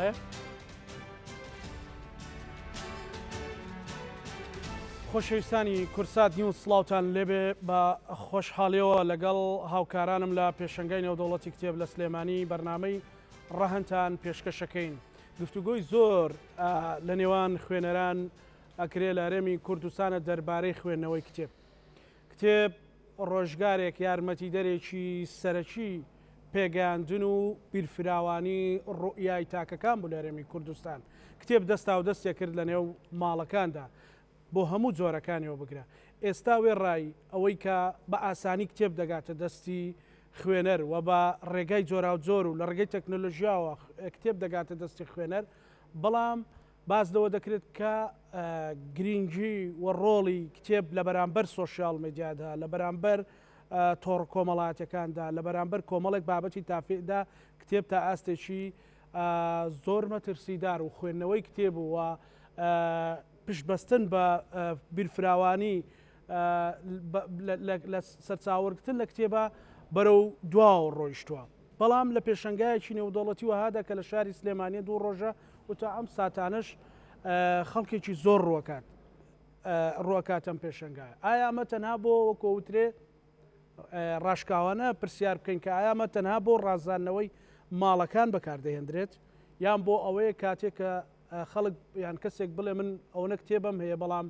بەڵێ. خۆشەویستانی کورسات نیوز سڵاوتان لێبێ بە خۆشحاڵیەوە لەگەڵ هاوکارانم لە پێشەنگای نێودەوڵەتی کتێب لە سلێمانی بەرنامەی ڕەهەندتان پێشکەشەکەین گفتوگۆی زۆر لە نێوان خوێنەران ئەکرێ لە هەرێمی کوردستانە دەربارەی خوێندنەوەی کتێب کتێب ڕۆژگارێک یارمەتیدەرێکی سەرەکی پێگەیاندن و بیرفراوانی ڕوئیای تاکەکان بوو لە هەرێمی کوردستان. کتێب دەستاودەستێ کرد لە نێو ماڵەکاندا بۆ هەموو جۆرەکانیەوە بگرە ئێستا وێڕای ئەوەی کە بە ئاسانی کتێب دەگاتە دەستی خوێنەر و بە ڕێگای جۆراوجۆر و لە ڕێگەی تەکنۆلۆژیاوە کتێب دەگاتە دەستی خوێنەر بەڵام باس لەوە دەکرێت کە گرینگی و ڕۆڵی کتێب لە بەرامبەر سۆشیال میدیادا، لە بەرامبەر تۆڕ کۆمەڵاتەکاندا، لە بەرامبەر کۆمەڵێک بابەتی تافیدا کتێب تا ئاستێکی زۆر مەترسیدار و خوێندنەوەی کتێب و پشتبەستن بە بیرفراوانی لە سەرچاوەرگتن لە کتێبە بەرەو دواوە ڕۆیشتووە. بەڵام لە پێشەنگایەکی نێودەوڵەتی وەهادا کە لە شاری سلێمانیە دوو ڕۆژە و تا ئەم ساتانەش خەڵکێکی زۆر ڕوەکات ڕوەکات ئەم پێشەنگایە ئایا ئەمە تەنها بۆ وەکۆوترێ ڕاشکاوانە پرسیار بکەین کە ئایا ئەمە تەنها بۆ ڕازاندنەوەی ماڵەکان بەکاردەهێندرێت یان بۆ ئەوەیە کاتێک کە خەڵک یان کەسێک بڵێ من ئەوەنە کتێبم هەیە بەڵام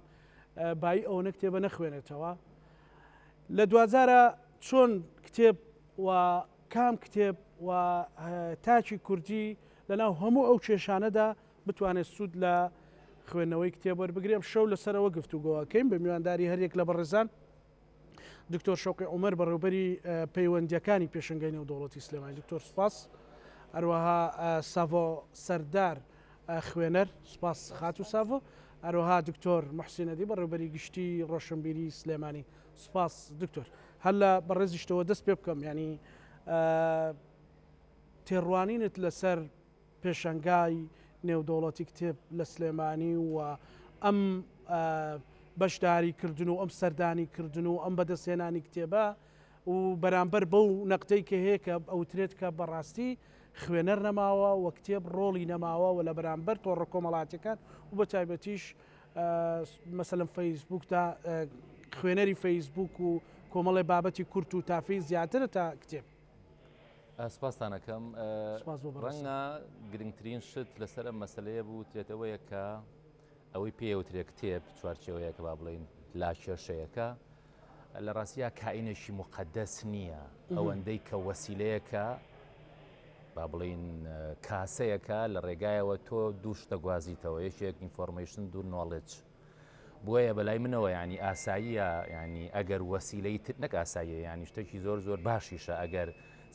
بایی ئەوەنە کتێبە نەخوێنێتەوە لە دوجارە چۆن کتێب و کام کتێب و تاکی کوردی لەناو هەموو ئەو کێشانەدا بتوانێت سوود لە خوێندنەوەی کتێب وەربگرێ ئەم شەو لەسەرەوە گفتوگۆەکەین بە میوانداری هەریەک لە بەڕێزان دکتۆر شەوقی عومەر بەڕێوبەری پەیوەندیەکانی پێشنگای نێودەوڵەتی سلێمانی دکتۆر سوپاس هەروەها ساڤۆ سەردار خوێنەر سوپاس خاتو ساڤۆ هەروەها دکتۆر محسینەدی بەڕێوبەری گشتی ڕۆشنبیری سلێمانی سوپاس دکتۆر هەر لە بەڕێزیشتەوە دەست پێ بکەم ینی تێڕوانینت لەسەر پێشەنگای نێودەوڵەتی کتێب لە سلێمانی و ئەم بەشداری کردن و ئەم سەردانی کردن و ئەم بەدەستهێنانی کتێبە و بەرامبەر بەو نەقدەی کە هەیە کە ئەوترێت کە بەڕاستی خوێنەر نەماوە و کتێب ڕۆڵی نەماوە و لە بەرامبەر تۆڕە کۆمەڵاتیەکان و بە تایبەتیش مەسەلەن فەیسبوکدا خوێنەری فەیسبوک و کۆمەڵی بابەتی کورت و تافی زیاترە تا کتێب. سپاستان ئەکەم. ڕەنگە گرنگترین شت لەسەر ئەم مەسلەیە بوترێتەوەیە کە ئەوەی پێوترێ کتێب چوارچێوەیە کە با بڵین لا کێشەیەکە لە ڕاستیا کائینێکی مقدەس نییە ئەوەندەی کە وەسیلەیەکە با بڵین کاسەیەکە لە ڕێگایەوە تۆ دوو شتە گوازیتەوە یەکێک information دوو knowledge بۆیە بەلای منەوە یانی ئاساییە یانی ئەگەر وەسیلەی تر نەک ئاساییە یانی شتێکی زۆر زۆر باشیشە ئەگەر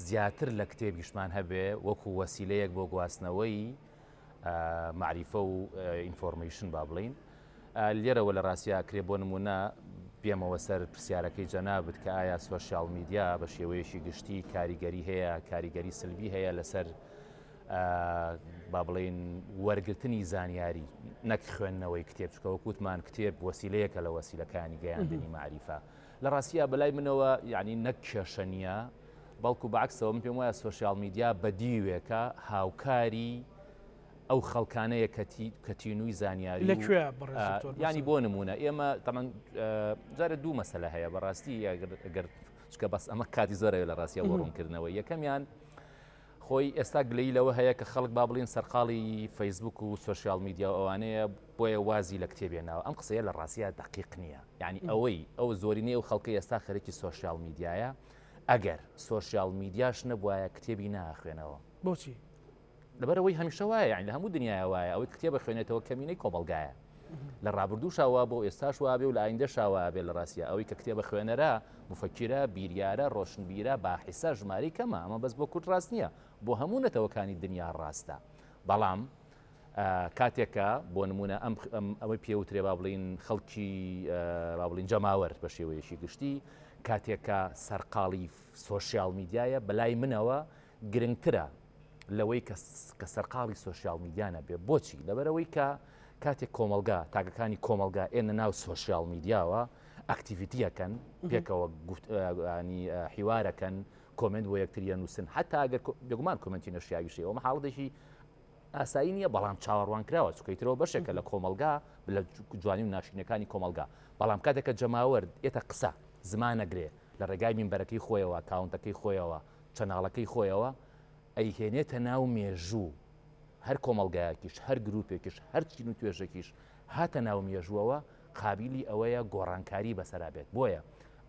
زیاتر لە کتێبیشمان هەبێ وەکو وەسیلەیەک بۆ گواستنەوەی مەعریفە و information با بڵین لێرەوە لە ڕاستیا کرێ بۆ نمونە بێمەوە سەر پرسیارەکەی جەنابت کە ئایا سۆشیال میدیا بە شێوەیەکی گشتی کاریگەری هەیە کاریگەری سلبی هەیە لەسەر با بڵێین وەرگرتنی زانیاری نەک خوێندنەوەی کتێب چکە وەک وتمان کتێب وەسیلەیەکە لە وەسیلەکانی گەیاندنی مەعریفە لە ڕاستیا بەلای منەوە یعنی نەک کێشە نییە بەڵکو بەعکسەوە من پێم وایە سۆشیال میدیا بە دیوێکە هاوکاری ئەو خەڵکانەیە کە تینووی زانیاری لە کوێ ینی بۆ نمونە ئێمە تەمان جارە دوو مەسەلە هەیە بەڕاستی گەر چکە بەس ئەمە کاتی زۆرەوە لە ڕاستیە بۆ ڕوونکردنەوە یەکەمیان خۆی ئێستا گلەیی لەوە هەیە کە خەڵک با بڵێین سەرقاڵی فەیسبوک و سۆشیال میدیا و ئەوانەیە بۆیە وازی لە کتێب هێناوە ئەم قسەیە لە ڕاستیا دەقیق نییە یعنی ئەوەی ئەو زۆرینەی ئەو خەڵکەی ئێستا خەرێکی سۆشیال میدیایە ئەگەر سۆشیال میدیاش نەبوایە کتێبی ناخوێنەوە بۆچی لەبەرئەوەی هەمیشە وایە یانی لە هەموو دنیایا وایە ئەوەی کتێب ئەخوێنێتەوە کەمینەی کۆمەڵگایە لە ڕابردووشا وا بۆ ئێستاش وابێ و لە ئایندەشا وابێ لە ڕاستیا ئەوەی کە کتێبە خوێنەرە مفەکیرە بیریارە ڕۆشنبیرە باحیسە ژمارەی کەمە ئەمە بەس بۆ کورد ڕاست نییە بۆ هەموو نەتەوەکانی دنیا ڕاستە بەڵام کاتێکە بۆ نمونە ئەم ئەوەی پێوترێ با بڵین خەڵکی با بڵین جەماوەر بە شێوەیەکی گشتی کاتێکە سەرقاڵی سۆشیال میدیایە بەلای منەوە گرنگترە لەوەی کە سەرقاڵی سۆشیال میدیا نەبێ بۆچی لەبەرەوەی کە کاتێک کۆمەلگا تاکەکانی کۆمەلگا ئێنە ناو سۆشیال میدیاوە activity یەکەن پێکەوە ینی حیوارەکەن comment بۆ یەکتریە نووسن حتا ئەگەر بێگومان comment ی نەشیاویشی ئەومە حاڵەتێکی. ئاسایی نییە بەڵام چاوەڕوانکراوە چونکە ئیترەوە بەشێکە لە کۆمەڵگا لە جوانی و ناشرینەکانی کۆمەڵگا بەڵام کاتێک کە جەماوەر ئێتە قسە زمان ئەگرێ لە ڕێگای مینبەرەکەی خۆیەوە کاونتەکەی خۆیەوە چەناڵەکەی خۆیەوە ئەیهێنێتە ناو مێژوو هەر کۆمەڵگایەکیش هەر گروپێکیش هەر چین و توێژێکیش هاتە ناو مێژووەوە قابیلی ئەوەیە گۆڕانکاری بەسەرا بێت بۆیە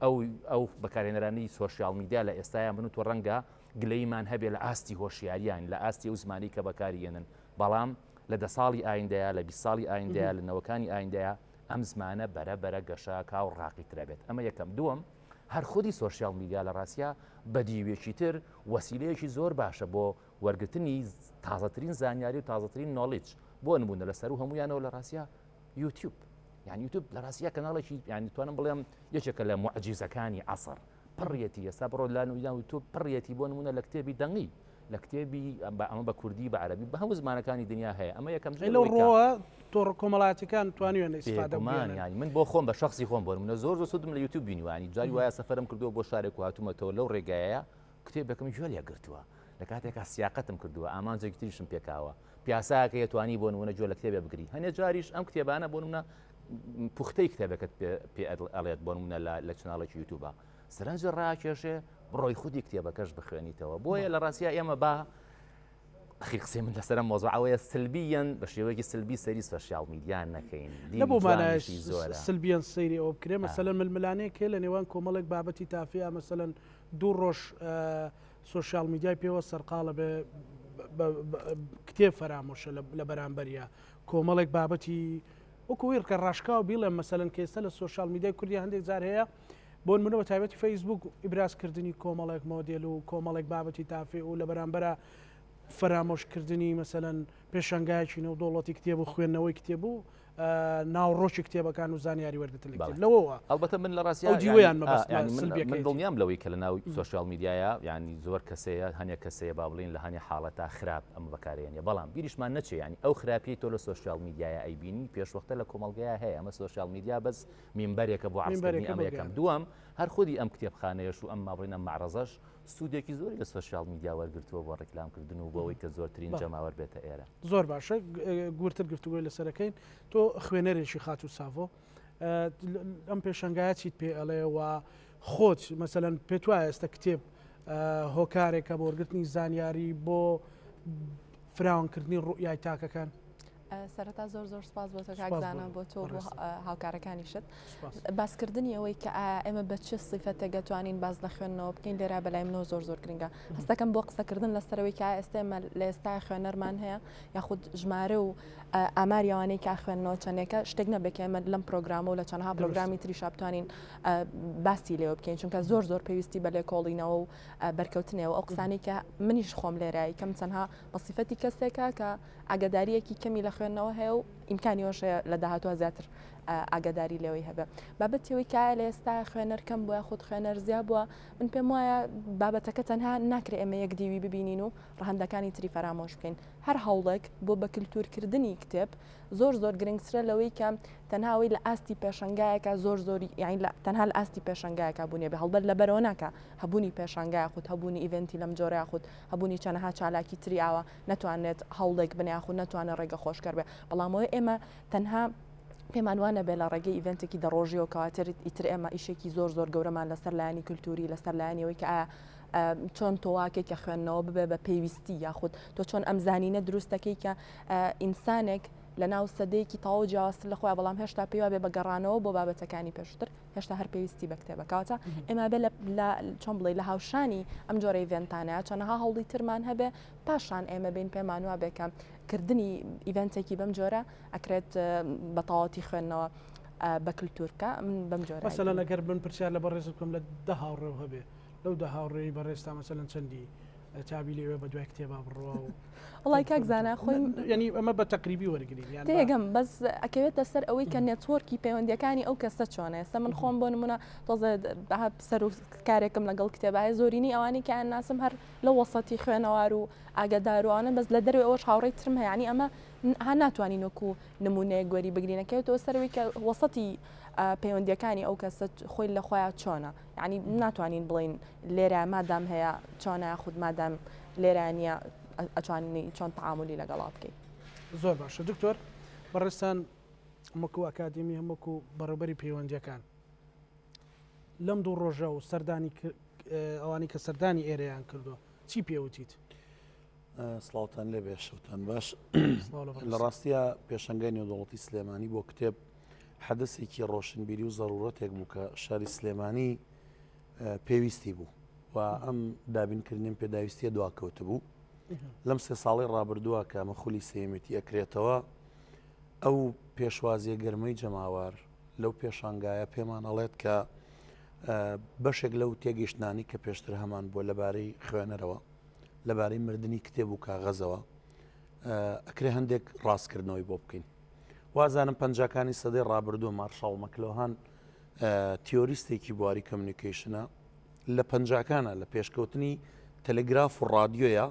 ئەو ئەو بەکارهێنەرانی سۆشیال میدیا لە ئێستایا من و تۆ ڕەنگە گلەیمان هەبێ لە ئاستی هۆشیاریان لە ئاستی ئەو زمانی کە بەکاری یەنن بەڵام لە دە ساڵی ئایندەیە لە 20 ساڵی ئایندەیە لە نەوەکانی ئایندەیە ئەم زمانە بەرە بەرە گەشەکا و ڕاقیترە بێت ئەمە یەکەم دووەم هەر خودی سۆشیال میدیا لە ڕاستیا بە دیوێکی تر وەسیلەیەکی زۆر باشە بۆ وەرگرتنی تازەترین زانیاری و تازەترین knowledge بۆ نمونە لە سەرو هەمویانەوە لە ڕاستیا یوتیوب یان یوتیوب لە ڕاستیا کەناڵێکی یان توانم بڵێم یەکێکە لە معجیزەکانی عەسر پڕیەتی ئێستا بڕۆ لە یوتیوب پڕیەتی بۆ نمونە لە کتێبی دەنگی لە کتێبی ئەمە بە کوردی بە عەربی بە هەموو زمانەکانی دنیا هەیە ئەمە یەکەم لەو ڕۆوە تۆڕە کۆمەڵاتەکان توانیویان ئیسفادە ینی من بۆ خۆم بە شخصی خۆم بۆ منە زۆر زۆر سوودم لە یوتیوب بینیوانی جاری وایە سەفرم کردووە بۆ شارێک و هاتوومەتەوە لەو ڕێگایە کتێبێکم گوێ لێ گرتووە لە کاتێکا سیاقەتم کردووە ئامانجێکی تریشم پێکاوە پیاساکە یەتوانی بۆ نمونە گوێ لە کتێبێ بگری هەنێ جاریش ئەم کتێبانە بۆ نمونە پوختەی کتێبەکەت پێ ئەڵێت بۆ نمونە لە چناڵێکی یوتوبە سەرنج ڕاکێشێ بڕۆی خودی کتێبەکەش بخوێنیتەوە بۆیە لە ڕاستیا ئێمە با ئەخیر قسەی من لەسەر ئەم مۆزوعەوەیە سلبیەن بە شێوەیەکی سلبی سەیری سۆشیال میدیا نەکەین نەبوو مانایشی زۆرە سلبیەن سەیری ئەوە بکرێ مەسەلەن ململانێک هەیە لە نێوان کۆمەڵێک بابەتی تافیا مەسەلەن دوو ڕۆژ سۆشیال میدیای پێوە سەرقاڵە بێ کتێب فەرامۆشە لە بەرامبەریا کۆمەڵێک بابەتی وەکو ڕکە ڕاشکاو بیڵێم مەسەلەن کە ئێستا لە سۆشیال میدیای کوردی هەندێک جار هەیە بۆ نمونە بە تایبەتی فەیسبوک ئیبرازکردنی کۆمەڵێک مۆدێل و کۆمەڵێک بابەتی تافێ و لە بەرامبەرە فەرامۆشکردنی مەسەلەن پێشانگایەکی نێودەوڵەتی کتێب و خوێندنەوەی کتێب و ناوەڕۆکی کتێبەکان و زانیاری وەرگرتن لە کتێب لەوەوە ئەڵبەتە من لە ڕاستیا ئەو دیوەیان مەبەست یانی من من دڵنیام لەوەی کە لە ناو سۆشیال میدیایە یانی زۆر کەسەیە هەنێک کەسەیە با بڵین لە هەنێ حاڵەتا خراپ ئەمە بەکارێنێ بەڵام بیریشمان نەچێ یانی ئەو خراپیەی تۆ لە سۆشیال میدیایە ئەیبینی پێشوەختە لە کۆمەڵگەیا هەیە ئەمە سۆشیال میدیا بەس مینبەرێکە بۆ عەرزکردنی ئەمە یەکەم دووەم هەر خودی ئەم کتێبخانەیەش و ئەم با بڵێین ئەم مەعرەزەش سوودێکی زۆری لە سۆشیال میدیا وەرگرتووە بۆ ڕیکلامکردن و بۆ ئەوەی کە زۆرترین جەماوەر بێتە ئێرە. زۆر باشە گورتر گفتوگۆی لەسەرەکەین تۆ خوێنەرێکی خاتوو ساڤۆ ئەم پێشەنگایە چیت پێ ئەڵێ و خۆت مەسەلەن پێت وایە ئێستا کتێب هۆکارێکە بۆ وەرگرتنی زانیاری بۆ فراوانکردنی ڕوئیای تاکەکان؟ سەرەتا زۆر زۆر سپاس بۆ تۆ کاک زانا بۆ تۆ بۆ هاوکارەکانیشت باسکردنی ئەوەی کە ئایا ئێمە بە چ سیفەتێک دەتوانین باز لە خوێندنەوە بکەین لێرا بەلای منەوە زۆر زۆر گرنگە هەستەکەم بۆ قسەکردن لەسەرەوەی کە ئێستا ئێمە لە ئێستا خوێنەرمان هەیە یاخود ژمارە و ئاماری ئەوانەی کە خوێندنەوە چەندێکە شتێک نەبێت کە ئێمە لەم پرۆگرامە و لە چەندها پرۆگرامی تریشا بتوانین باسی لێوە بکەین چونکە زۆر زۆر پێویستی بە لێکۆڵینەوە و بەرکەوتنەوە ئەو قسانەی کە منیش خۆم لێرای کەم چەندها بە سیفەتی کەسێکە کە ئاگادارییەکی کەمی لە خوێندنەوە هەیە و ئیمکانی ئەوەش هەیە لە داهاتووە زیاتر ئاگاداری لەوەی هەبێ. بابەتی ئەوەی کە ئایا لە ئێستا خوێنەر کەم بووە یاخود خوێنەر زیا بووە، من پێم وایە بابەتەکە تەنها ناکرێ ئێمە یەک دیوی ببینین و ڕەهەندەکانی تری فەرامۆش بکەین. هەر هەوڵێک بۆ بە کلتوورکردنی کتێب زۆر زۆر گرنگترە لەوەی کە تەنها ئەوەی لە ئاستی پێشەنگایەکە زۆر زۆری یانی تەنها لە ئاستی پێشەنگایەکە بوونی بێ هەڵبەت لەبەرەوە ناکا هەبوونی پێشانگا یاخود هەبوونی event ی لەم جۆرە یاخود هەبوونی چەنەها چالاکی تری ئاوا نەتوانێت هەوڵێک بنێ یاخود نەتوانێت ڕێگە خۆشکەر بێ بەڵام ئەوەی ئێمە تەنها پێمان وا نەبێ لە ڕێگەی event ێکی دە ڕۆژیەوە کەواتر ئیتر ئێمە ئیشێکی زۆر زۆر گەورەمان لەسەر لایەنی کللتوری لەسەر لایەنی ئەوەی کە ئایا چۆن تۆواکێک کە خوێندنەوە ببێ بە پێویستی یاخود تۆ چۆن ئەم زانینە دروست دەکەی کە ئینسانێک لە ناو سەدەیەکی تەواو جیاوازتر لە خۆیان بەڵام هێشتا پێی وابێ بە گەڕانەوە بۆ بابەتەکانی پێشتر هێشتا هەر پێویستی بە کتێبە کەواتە ئێمە بێ لە چۆن بڵێ لە هاوشانی ئەم جۆرە event انە چەنەها هەوڵی ترمان هەبێ پاشان ئێمە بین پێمان وابێ کە کردنی event ێکی بەم جۆرە ئەکرێت بە تەواوەتی خوێندنەوە بە کللتور بکە من بەم جۆرە مەسەلەن ئەگەر من پرسیار لە بەڕێزت بکەم لە دە هاوڕێو هەبێ لەو دە هاوڕێی بەڕێزتا مەسەلەن چەندی چاوی لێوێ بە دوای کتێبا بڕوا و وڵی کاک زانا خۆی ینی ئەمە بە تەقریبی وەرگین یان تێگەم بەس ئەکەوێتە سەر ئەوەی کە network ی پەیوەندیەکانی ئەو کەسە چۆنە ئێستا من خۆم بۆ نمونە تۆزە سەر و کارێکم لەگەڵ کتێبایە زۆرینی ئەوانەی کە ناسم هەر لە وەسەتی خوێنەوار و ئاگادار و ئەوانە بەس لە دەروی ئەوەش هاوڕێی ترم هەیە یانی ئەمە ها ناتوانین وەکو نمونەیەک وەری بگرین ئەکەوێتەوە سەر ئەوەی کە وەسەتی پەیوەندیەکانی ئەو کەسە خۆی لە خۆیان چۆنە یعنی ناتوانین بڵین لێرە مادام هەیە چۆنە یاخود مادام لێرە نییە. ئەتوانی چۆن تەعامولی لەگەڵا بکەی. زۆر باشە دکتۆر بەڕێزتان وەکو ئەکادیمی هەم وەکو بەڕێوبەری پەیوەندیەکان لەم دوو ڕۆژە و سەردانی ئەوانی کە سەردانی ئێرەیان کردووە چی پێوتیت؟ سڵاوتان لێ بێ شەوتان باش لە ڕاستە پێشنگای نێودەوڵەتی سلێمانی بۆ کتێب حەدەسێکی ڕۆشنبیری و زەرورەتێک بوو کە شاری سلێمانی پێویستی بوو و ئەم دابینکردنیم پێداویستیە دواکەوت بوو لەم سێ ساڵی ڕابردووە کە ئەمە خولی سێمێتی ئەکرێتەوە ئەو پێشوازیە گەرمەی جەماوەر لەو پێشانگایە پێمان ئەڵێت کە بەشێک لەو تێگەیشتنانی کە پێشتر هەمان بووە لەبارەی خوێنەرەوە لەبارەی مردنی کتێب و کاغەزەوە ئەکرێ هەندێک ڕاستکردنەوەی بۆ بکەین وازانم پەنجاکانی سەدەی ڕابردوو مارشاڵ مەکلۆهان تیۆریستێکی بواری کەمونیکەیشنە لە پەنجاکانە لە پێشکەوتنی تەلگراف و ڕادیۆیە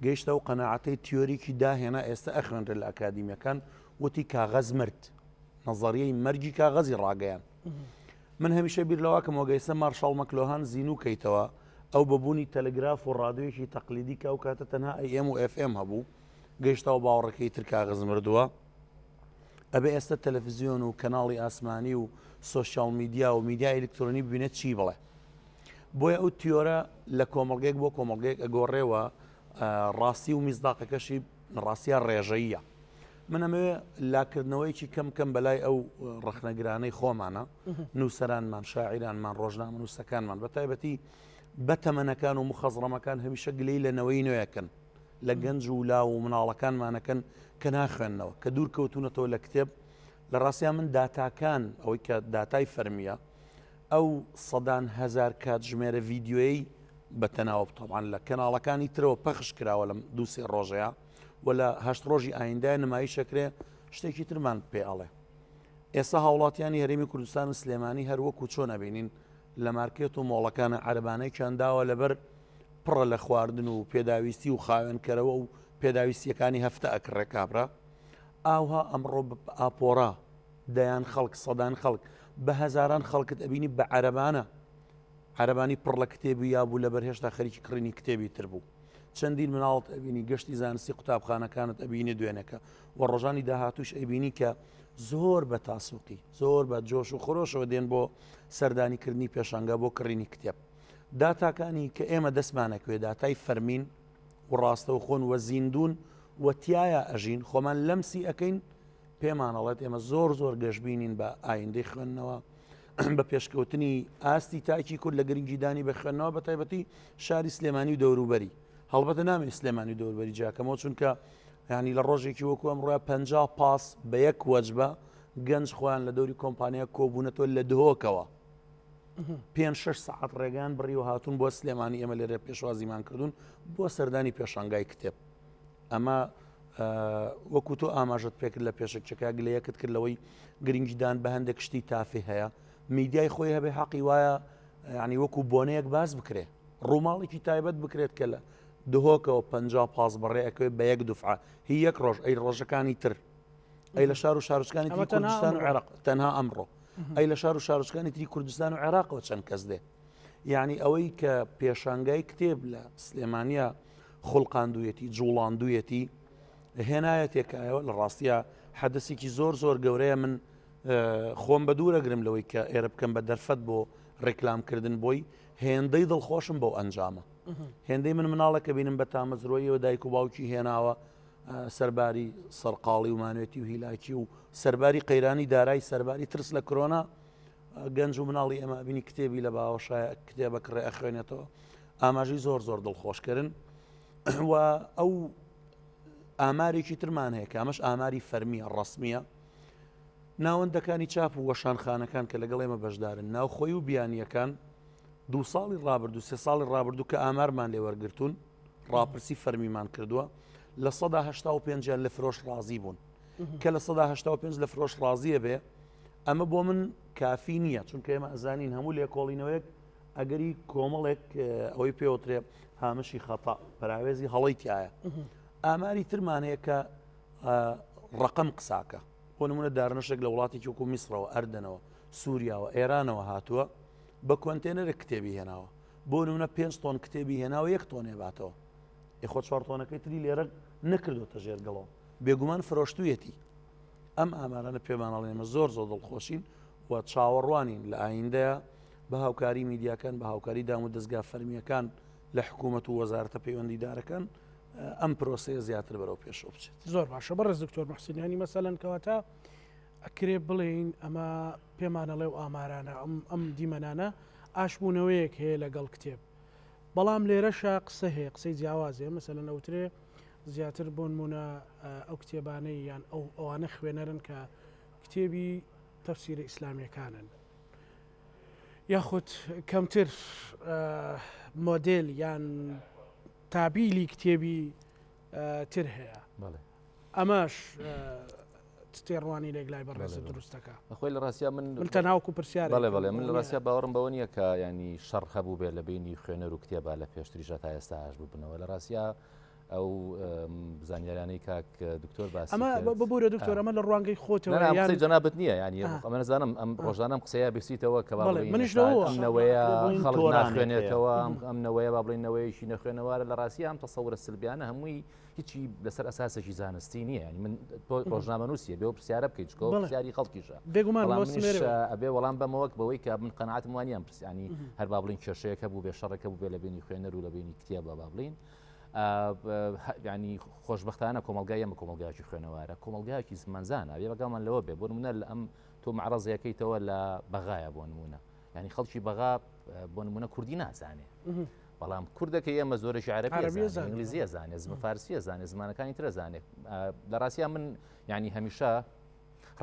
گەیشتە ئەو قەناعەتەی تیۆریکی داهێنا ئێستا ئەخوێنرێت لە ئەکادیمیەکان وتی کاغەز مرد نەزەریەی مەرگی کاغەزی ڕاگەیان من هەمیشە بیر لەواکەم وەگەیسە مارشاڵ مەکلۆهان زینوو کەیتەوە ئەو بەبوونی تەلگراف و ڕادیۆیەکی تەقلیدی کە ئەو کاتە تەنها AM و FM هەبوو گەیشتەوە باوەڕەکەی تر کاغەز مردووە ئەبێ ئێستا تەلەفزیۆن و کەناڵی ئاسمانی و سۆشیال میدیا و میدیا ئەلکترۆنی ببینێت چی بڵێ بۆیە ئەو تیۆرە لە کۆمەڵگەیەک بۆ کۆمەڵگەیەک ئەگۆڕێوە ڕاستی و میزداقەکەشی ڕاستە ڕێژەیە من ئەمەوێ لاکردنەوەیکی کەم کەم بەلای ئەو ڕەخنەگرانەی خۆمانە نووسەرانمان شاعیرانمان ڕۆژنامە نووسەکانمان بە تایبەتی بە تەمەنەکان و مخەزڕەمەکان هەمیشە گلەی لە نەوەی نوێەکەن لە گەنج و لاو و مناڵەکانمانەکەن کە ناخوێندنەوە کە دوور کەوتونەتەوە لە کتێب لە ڕاستیا من داتاکان ئەوەی کە داتای فەرمیە ئەو سەدان هەزار کاتژمێرە ڤیدیۆیەی بە تەناوب تەبعەن لە کەناڵەکانی ترەوە پەخش کراوە لەم دوو سێ ڕۆژەیە و لە هەشت ڕۆژی ئایندای نمایش ئەکرێ شتێکی ترمان پێ ئەڵێ ئێستا هاوڵاتیانی هەرێمی کوردستان و سلێمانی هەر وەکو چۆن ئەبینین لە مارکێت و مۆڵەکانە عەرەبانەیەکیان داوە لەبەر پڕە لە خواردن و پێداویستی و خاوێنکەرەوە و پێداویستیەکانی هەفتە ئەکڕێ کابرا ئاوها ئەمڕۆ ئاپۆرا دەیان خەڵک، سەدان خەڵک، بە هەزاران خەڵکت ئەبینی بە عەرەبانە، عەرەبانی پڕ لە کتێبی یابوو لەبەر هێشتا خەریکی کڕینی کتێبی تر بوو. چەندین مناڵت ئەبینی گەشتی زانستی قوتابخانەکانت ئەبینی دوێنێکە و ڕۆژانی داهاتووش ئەیبینی کە زۆر بە تاسوقی زۆر بە جۆش و خرۆشەوە دێن بۆ سەردانیکردنی پێشانگا بۆ کڕینی کتێب. داتاکانی کە ئێمە دەستمانەکوێ داتای فەرمین و ڕاستەوخۆن و زیندوون و تیایا ئەژین خۆمان لەمسی ئەکەین پێمان ئەڵێت ئێمە زۆر زۆر گەشببینین بە ئایندەی خوێندنەوە بە پێشکەوتنی ئاستی تاکی کورد لە گرنگیدانی بە خوێندنەوە بە تایبەتی شاری سلێمانی و دەوروبەری هەڵبەتە نامێ سلێمانی و دەوروبەری جیاکەمەوە چونکە ینی لە ڕۆژێکی وەکو ئەمڕۆ پ پاس بە یەک وەجبە گەنج خۆیان لە دەوری کۆمپانیا کۆبوونەتەوە لە دهۆکەوە پێ شش سعات ڕێگان بڕی و هاتوون بۆ سلێمانی ئێمە لێرە پێشوازیمان کردوون بۆ سەردانی پێشانگای کتێب ئەمە وەکو تۆ ئاماژەت پێکرد لە پێشەکیەکە گلەیەکت کرد لەوەی گرنگیدان بە هەندێک شتی تافی هەیە میدیای خۆی هەبێ حەقی وایە ینی وەکو بۆنەیەک باز بکرێ ڕووماڵێکی تایبەت بکرێت کە لە دهۆکەوە پ پاس بەڕێ ئەکەوێت بە یەک دوفعە هی یەک ڕۆژ ئەی ڕۆژەکانی تر ئەی لە شار و شارۆچکانی تری کوردستان و عێراق تەنها ئەمڕۆ ئەی لە شار و شارۆچکانی تری کوردستان و عێراقەوە چەند کەس دێ یعنی ئەوەی کە پێشانگای کتێب لە سلێمانیا خوڵقاندوویەتی، جوڵاندوویەتی، هێنایەتێ کایەوە، لە ڕاستیا حەدەسێکی زۆر زۆر گەورەیە من خۆم بە دوورەگرم لەوەی کە ئێرە بکەم بە دەرفەت بۆ ڕێکلامکردن بۆی هێندەی دڵخۆشم بەو ئەنجامە هێندەی من مناڵێکە بینم بە تامەزرۆیەوە دایک و باوکی هێناوە سەرباری سەرقاڵی و مانوێتی و هیلاکی و سەرباری قەیرانی دارای سەرباری ترس لە کرۆنا گەنج و مناڵی ئێمە بینی کتێبی لە باوەشایە کتێبە کڕێ ئەخوێنێتەوە ئاماژەی زۆر زۆر دڵخۆشکەرن و ئەو ئامارێکی ترمان هەیە کە ئەمەش ئاماری فەرمیە ڕسمیە ناوەندەکانی چاپ و وەشانخانەکان کە لەگەڵ ئێمە بەشدارن ناوخۆی و بیانیەکان دو ساڵی ڕابردوو سێ ساڵی ڕابردوو کە ئامارمان لێوەرگتون ڕاپرسی فەرمیمان کردووە لە سەدا هشتا و پێنجیان لە فرۆش ڕازی بوون کە لە سەدا هشتا و پێنج لە فرۆش ڕازیە بێ ئەمە بۆ من کافی نییە چونکە ئێمە ئەزانین هەموو لێکۆڵینەوەیەک ئەگەری کۆمەڵێک ئەوەی پێوترێ هامشی خەتا پەراوێزی هەڵەی تایە ئاماری ترمان هەیە کە ڕقم قساکە بۆ نمونە دارنەشێک لە وڵاتێکی وەکو میسرەوە ئەردەنەوە سووریاوە ئێرانەوە هاتووە بە کۆنتێنەرە کتێبی هێناوە بۆ نمونە 5 تۆن کتێبی هێناوە یەک تۆنێ باتەوە. ئێ خۆ چوار تۆنەکەی تری لێرە نەکردۆتە ژێر گڵۆ بێگومان فرۆشتویەتی ئەم ئامارانە پێمان ئەڵێن ئێمە زۆر زۆر دڵخۆشین و چاوەڕوانین لە ئایندەیە بە هاوکاری میدیاکان بە هاوکاری دام و دەستگا فەرمیەکان لە حکوومەت و وەزارەتە پەیوەندیدارەکان ئەم پرۆسەیە زیاتر بەرەو پێشەوە بچێت. زۆر باشە بەڕێز دکتۆر محسین ینی مەسەلەن کەواتە ئەکرێ بڵێین ئەمە پێمانەڵێ و ئامارانە ئەم ئەم دیمەنانە ئاشبوونەوەیەک هەیە لەگەڵ کتێب بەڵام لێرەشە قسە هەیە قسەی جیاواز هەیە مەسەلەن ئەوترێ زیاتر بۆنمونە ئەو کتێبانەی یان ئەو ئەوانە خوێنەرن کە کتێبی تەفسیرە ئیسلامیەکانن یاخود کەمتر مۆدێل یان تابیلی کتێبی تر هەیە ئەمەش تێڕوانی لێک لای بەڕێزت دروستەکە خۆی لە ڕاستیا من من تەنها وەکو پرسیار بەڵێ بەڵێ من لە ڕاستیا باوەڕم بەوە نییە کە ینی شەڕ هەبوو بێ لە بینی خوێنەر و کتێبە لە پێشتریشە تا ئێستا هەش ببنەوە لە ڕاستیا ئەو زانیارانەی کاک دکتۆر باس ئەمە ببوورە دکتۆر ئەمە لە ڕوانگەی خۆتەوە یان جەنابت نییە ینی ئەمە نەزانم ئەم ڕۆژانەم قسەیە بیستیتەوە کە با منیش لەوە خەڵک ناخوێنێتەوە ئەم نەوەیە با بڵێن نەوەیەکی نەخوێنەوارە لە ڕاستی ئەم تەسەورە سلبیانە هەمووی هیچی لەسەر ئەساسێکی زانستی نییە ینی من تۆ ڕۆژنامەنووسیە بێ پرسیارە بکەیت چکۆ پرسیاری خەڵکیشە بێگومان ئەبێ وەڵام بەمەوەک بەوەی کە من قەناعەتم وانیان پرسیانی هەر با بڵین کێشەیەک هەبوو بێ شەڕێکە بوو بێ لە بینی خوێنەر و لە بینی کتێبە با بڵین ینی خۆشببختانە کۆمەلگای ئەمە کۆمەلگایکی خوێنەوارە کۆمەلگایکی زمانزانە بێ بەگامان لەوە بێ بۆ نمونە لە ئەم تۆ معرەزەکەیتەوە لە بەغایە بۆ نمونە ینی خەڵکی بەغا بۆ نمونە کوردی نازانێ بەڵام کوردەکە ئێمە زۆرێکی عەرەبی زانێ ئینگلیزیە زانێ زمە فارسیە زانێ زمانەکانی ترە زانێ لە ڕاستیا من ینی هەمیشە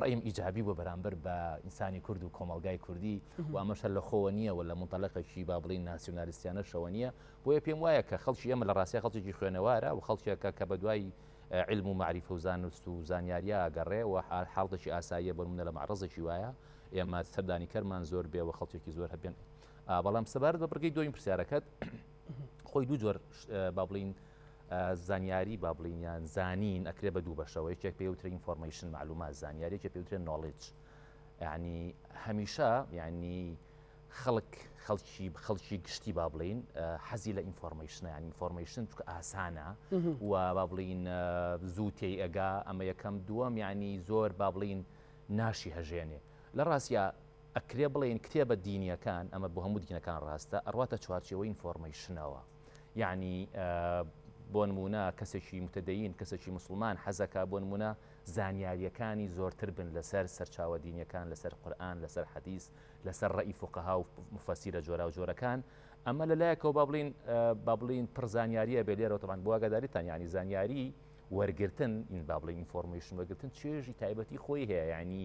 ڕیم ئیجابی بۆ بەرامبەر بە ئینسانی کورد و کۆمەلگای کوردی و ئەمەش هەر لە خۆوە نییە و لە منتەلقێکی با بڵین ناسیۆنالیستیانەشەوە نییە بۆیە پێم وایە کە خەڵکی ئێمە لە ڕاستیا خەڵکێکی خوێنەوارە و خەڵکێکە کە بە دوای علم و معریفە و زانست و زانیاریە ئەگەڕێ و حاڵتێکی ئاساییە بۆ نمونە لە معرەزێکی وایە ئێمە سەردانیکەرمان زۆر بێ و خەڵکێکی زۆر هەبێن بەڵام سەبارەت بە بڕگەی دووەمی پرسیارەکەت خۆی دوو جۆر با بڵین زانیاری با بڵین یان زانین ئەکرێ بە دوو بەشەوە یەکێک پێ وترێ information معلومات زانیاری یەکێک پێ وترێ knowledge یعنی هەمیشە یعنی خەڵک خەڵکی خەڵکی گشتی با بڵین حەزی لە information ە یعنی information چکە ئاسانە و با بڵین زوو تێی ئەگا ئەمە یەکەم دووەم یعنی زۆر با بڵین ناشی هەژێنێ لە ڕاستیا ئەکرێ بڵێین کتێبە دینیەکان، ئەمە بۆ هەموو دینەکان ڕاستە، ئەڕواتە چوارچێوەی information ەوە. یەعنی بۆ نموونە کەسێکی متدەین، کەسێکی موسڵمان حەزەکا بۆ نموونە زانیاریەکانی زۆرتر بن لەسەر سەرچاوە دینیەکان، لەسەر قورئان، لەسەر حەدیس، لەسەر ڕەئی فوقەها و موفەسیرە جۆراوجۆرەکان. ئەمە لە لایەکەوە با بڵێین با بڵێین پڕ زانیاریە بێ لێرەوە تەبعەن بۆ ئاگاداریتان یەعنی زانیاری وەرگرتن با بڵێین information وەرگرتن چێژی تایبەتی خۆی هەیە یەعنی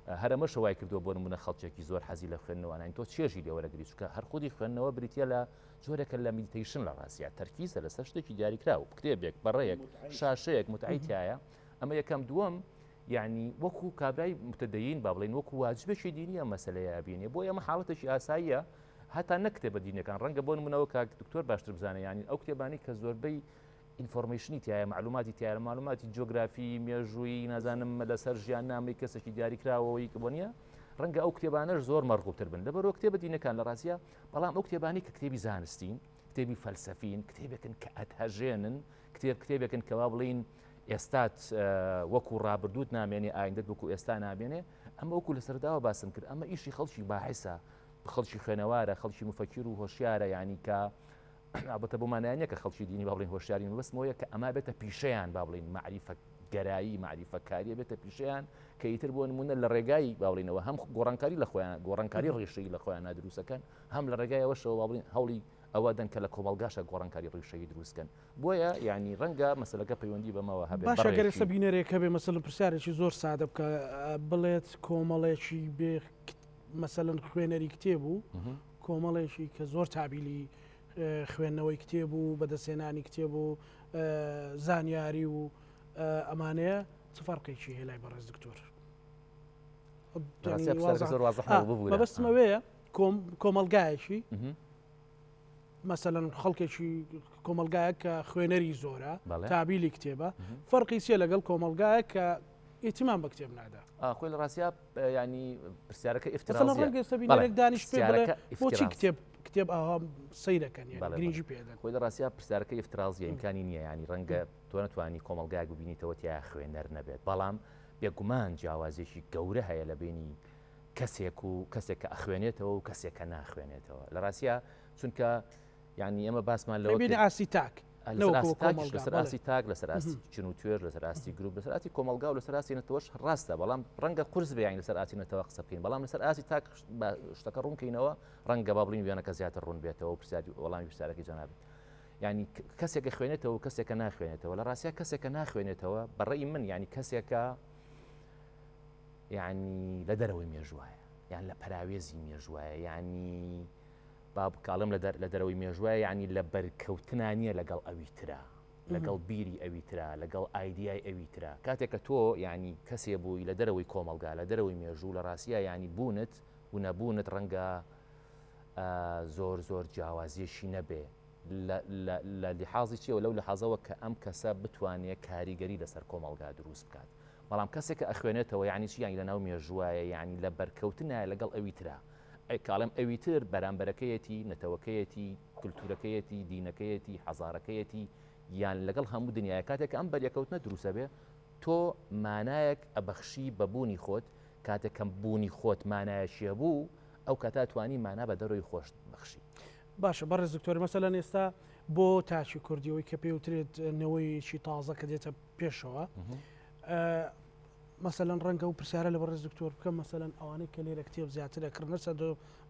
هەر ئەمەشە وای کردووە بۆ نمونە خەڵکێکی زۆر حەزی لە خوێندنەوە نین تۆ چێژی لێ وەرەگری چونکە هەر خودی خوێندنەوە بریتە لە جۆرێکە لە meditation لە ڕاستە تەرکیزە لەسەر شتێکی دیاریکراو کتێبێک بەڕەیەک شاشەیەک متعەی تایە ئەمە یەکەم دووەم یعنی وەکو کابرای متدەین با بڵێن وەکو واجبێکی دینیە مەسلەیە بینێ بۆ ئەمە حاڵەتێکی ئاساییە هەتا نە کتێبە دینەکان ڕەنگە بۆ نمونەوە کاک دکتۆر باشتر بزانە ینی ئەو کتێبانی کە زۆربەی information ی تایە معلوماتی تایە معلوماتی جۆگرافی مێژووی نازانم لەسەر ژیان نامی کەسێکی دیاریکراوەوەی کە بۆ نییە ڕەنگە ئەو کتێبانەش زۆر مەرغوبتر بن لەبەرەوە کتێبە دینەکان لە ڕاستە بەڵام ئەو کتێبانی کە کتێبی زانستین کتێبی فەلسەفین کتێبێکن کە ئەتهەژێنن کتێب کتێبێکن کەوا بڵین ئێستات وەکو ڕابردووت نامێنێ ئایندت وەکو ئێستا نامێنێ ئەمە وەکو لە سەرداوە باسم کرد ئەمە ئیشی خەڵکی باحسە خەڵکی خوێنەوارە خەڵکی مفەکیر و هۆشیارە ینی کە ئەڵبەتە بۆ مانای نییە کە خەڵکی دینی با بڵێین هۆشیارین مەبەستم ئەوەیە کە ئەمە بێتە پیشەیان با بڵێین مەعریفە گەرایی مەعریفەکاریە بێتە پیشەیان کە ئیتر بۆ نمونە لە ڕێگای با بڵێینەوە هەم گۆڕانکاری لە خۆیان گۆڕانکاری ڕیشەیی لە خۆیان دروستەکەن هەم لە ڕێگای ئەوەشەوە با بڵێین هەوڵی ئەوە دەن کە لە کۆمەڵگاشە گۆڕانکاری ڕیشەیی دروستکەن بۆیە یعنی ڕەنگە مەسەلەکە پەیوەندی بەمەوە هەبێت باشە گەر ئێستا بینەرێک هەبێ مەسەلەن پرسیارێکی زۆر سادە بکە بڵێت کۆمەڵێکی بێ مەسەلەن خوێنەری کتێب و کۆمەڵێکی کە زۆر تابیلی خوێندنەوەی کتێب و بەدەستهێنانی کتێب و زانیاری و ئەمانەیە چ فەرقێکی هەیە لای بەڕێز دکتۆر؟ مەبەستمەوەیە کۆمەلگایەکی مەسەلەن خەڵکێکی کۆمەلگایە کە خوێنەری زۆرە تابیلی کتێبە فەرقی چیە لەگەڵ کۆمەلگایە کە ئیتیمان بە کتێب نادا. خۆی لە ڕاستیا ینی پرسیارەکە ئفترازیە ڕەنگە ئێستا بینەرێک دانیشت پێ بڵێ بۆچی کتێب کتێب ئاوا سەیرەکەن گرنگی پێدەن خۆی لە ڕاستیا پرسیارەکە ئفترازیە ئیمکانی نییە ینی ڕەنگە تۆ نەتوانی کۆمەڵگایەک ببینیتەوە تیا خوێنەر نەبێت بەڵام بێگومان جیاوازێکی گەورە هەیە لە بینی کەسێک و کەسێک کە ئەخوێنێتەوە و کەسێک کە ناخوێنێتەوە لە ڕاستیا چونکە یعنی ئێمە باسمان لەوە بینی ئاستی تاک لەسەر ئاستی تاک لەسەر ئاستی چن و توێژ لەسەر ئاستی گروپ لەسەر ئاستی کۆمەلگا و لەسەر ئاستی نەتەوەش ڕاستە بەڵام ڕەنگە قورس بێ یانی لەسەر ئاستی نەتەوە قسە بکەین بەڵام لەسەر ئاستی تاک شتەکە ڕوونکەینەوە ڕەنگە با بڵین وێنەکە زیاتر ڕوون بێتەوە و پرسیاری وەڵامی پرسیارەکەی جەنابت ینی کەسێکە خوێنێتەوە و کەسێکە ناخوێنێتەوە لە ڕاستیا کەسێکە ناخوێنێتەوە بەڕێی من ینی کەسێکە ینی لە دەرەوەی مێژوایە یان لە پەراوێزی مێژوایە ینی با بکاڵم لە لە دەرەوەی مێژوایە یعنی لە بەرکەوتنا نییە لەگەڵ ئەوی ترا لەگەڵ بیری ئەوی ترا لەگەڵ ئایدیای ئەوی ترا کاتێک کە تۆ یعنی کەسێ بووی لە دەرەوەی کۆمەڵگا لە دەرەوەی مێژوو لە ڕاستیا یعنی بوونت و نەبوونت ڕەنگە زۆر زۆر جیاوازیەکی نەبێ لە لحاظی چیەوە لەو لحاظەوە کە ئەم کەسە بتوانێت کاریگەری لەسەر کۆمەڵگا دروست بکات بەڵام کەسێک کە ئەخوێنێتەوە یعنی چی یعنی لەناو مێژوایە یعنی لە بەرکەوتنایە لەگەڵ ئەوی ترا ئەی کاڵێم ئەوی تر بەرامبەرەکەیەتی، نەتەوەکەیەتی، کلتورەکەیەتی، دینەکەیەتی، حەزارەکەیەتی، یان لەگەڵ هەموو دنیایە، کاتێک کە ئەم بەریەکەوتنە دروست ئەبێ تۆ مانایەک ئەبەخشی بە بوونی خۆت، کاتێک کە بوونی خۆت مانایەکی هەبوو ئەو کاتە ئەتوانی مانا بە دەرەوەی خۆشت بەخشی. باشە بەڕێز دکتۆر مەسەلەن ئێستا بۆ تاکی کوردی ئەوەی کە پێوترێت نەوەیەکی تازە کە دێتە پێشەوە مەسەلەن ڕەنگە ئەو پرسیارە لە بەڕێز دکتۆر بکەم مەسەلەن ئەوانەی کە لێرە کتێب زیاتر ئەکڕن هەرچەند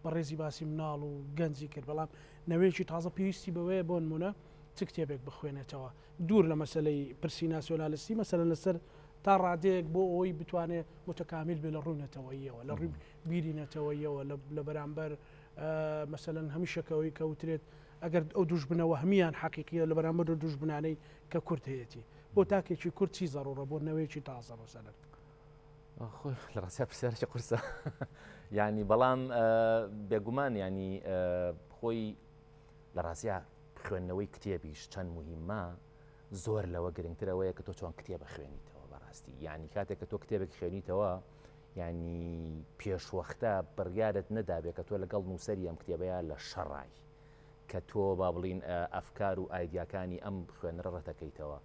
بەڕێزی باسی مناڵ و گەنجی کرد بەڵام نەوەیەکی تازە پێویستی بەوەیە بۆ نمونە چ کتێبێک بخوێنێتەوە دوور لە مەسلەی پرسی ناسیۆنالستی مەسەلەن لەسەر تا ڕادەیەک بۆ ئەوەی بتوانێت متەکامیل بێ لە ڕووی نەتەوەییەوە لە ڕووی بیری نەتەوەیەوە لە بەرامبەر مەسەلەن هەمیشەکەەوەی کەوترێت ئەگەر ئەو دوژمنەوە هەمیان حەقیقیە لە بەرامبەر دوژمنانەی کە کورد هەیەی بۆ تاکێکی کورد چی زەڕوڕە بۆ نەوەیەکی تازە مەسەلەن؟ خۆی لە ڕاستیا پرسیارێکی قورسە ینی بەڵام بێگومان ینی خۆی لە ڕاستیا خوێندنەوەی کتێبیش چەند مهمە زۆر لەوە گرنگترەوەیە کە تۆ چۆن کتێبە خوێنیتەوە بەڕاستی ینی کاتێک کە تۆ کتێبێک خوێنیتەوە ینی پێشوەختە بڕیارت نەدابێت کە تۆ لەگەڵ نووسری ئەم کتێبەیە لە شەڕای کە تۆ با بڵین ئەفکار و ئایدیاکانی ئەم خوێنەرە ڕەتەکەیتەوە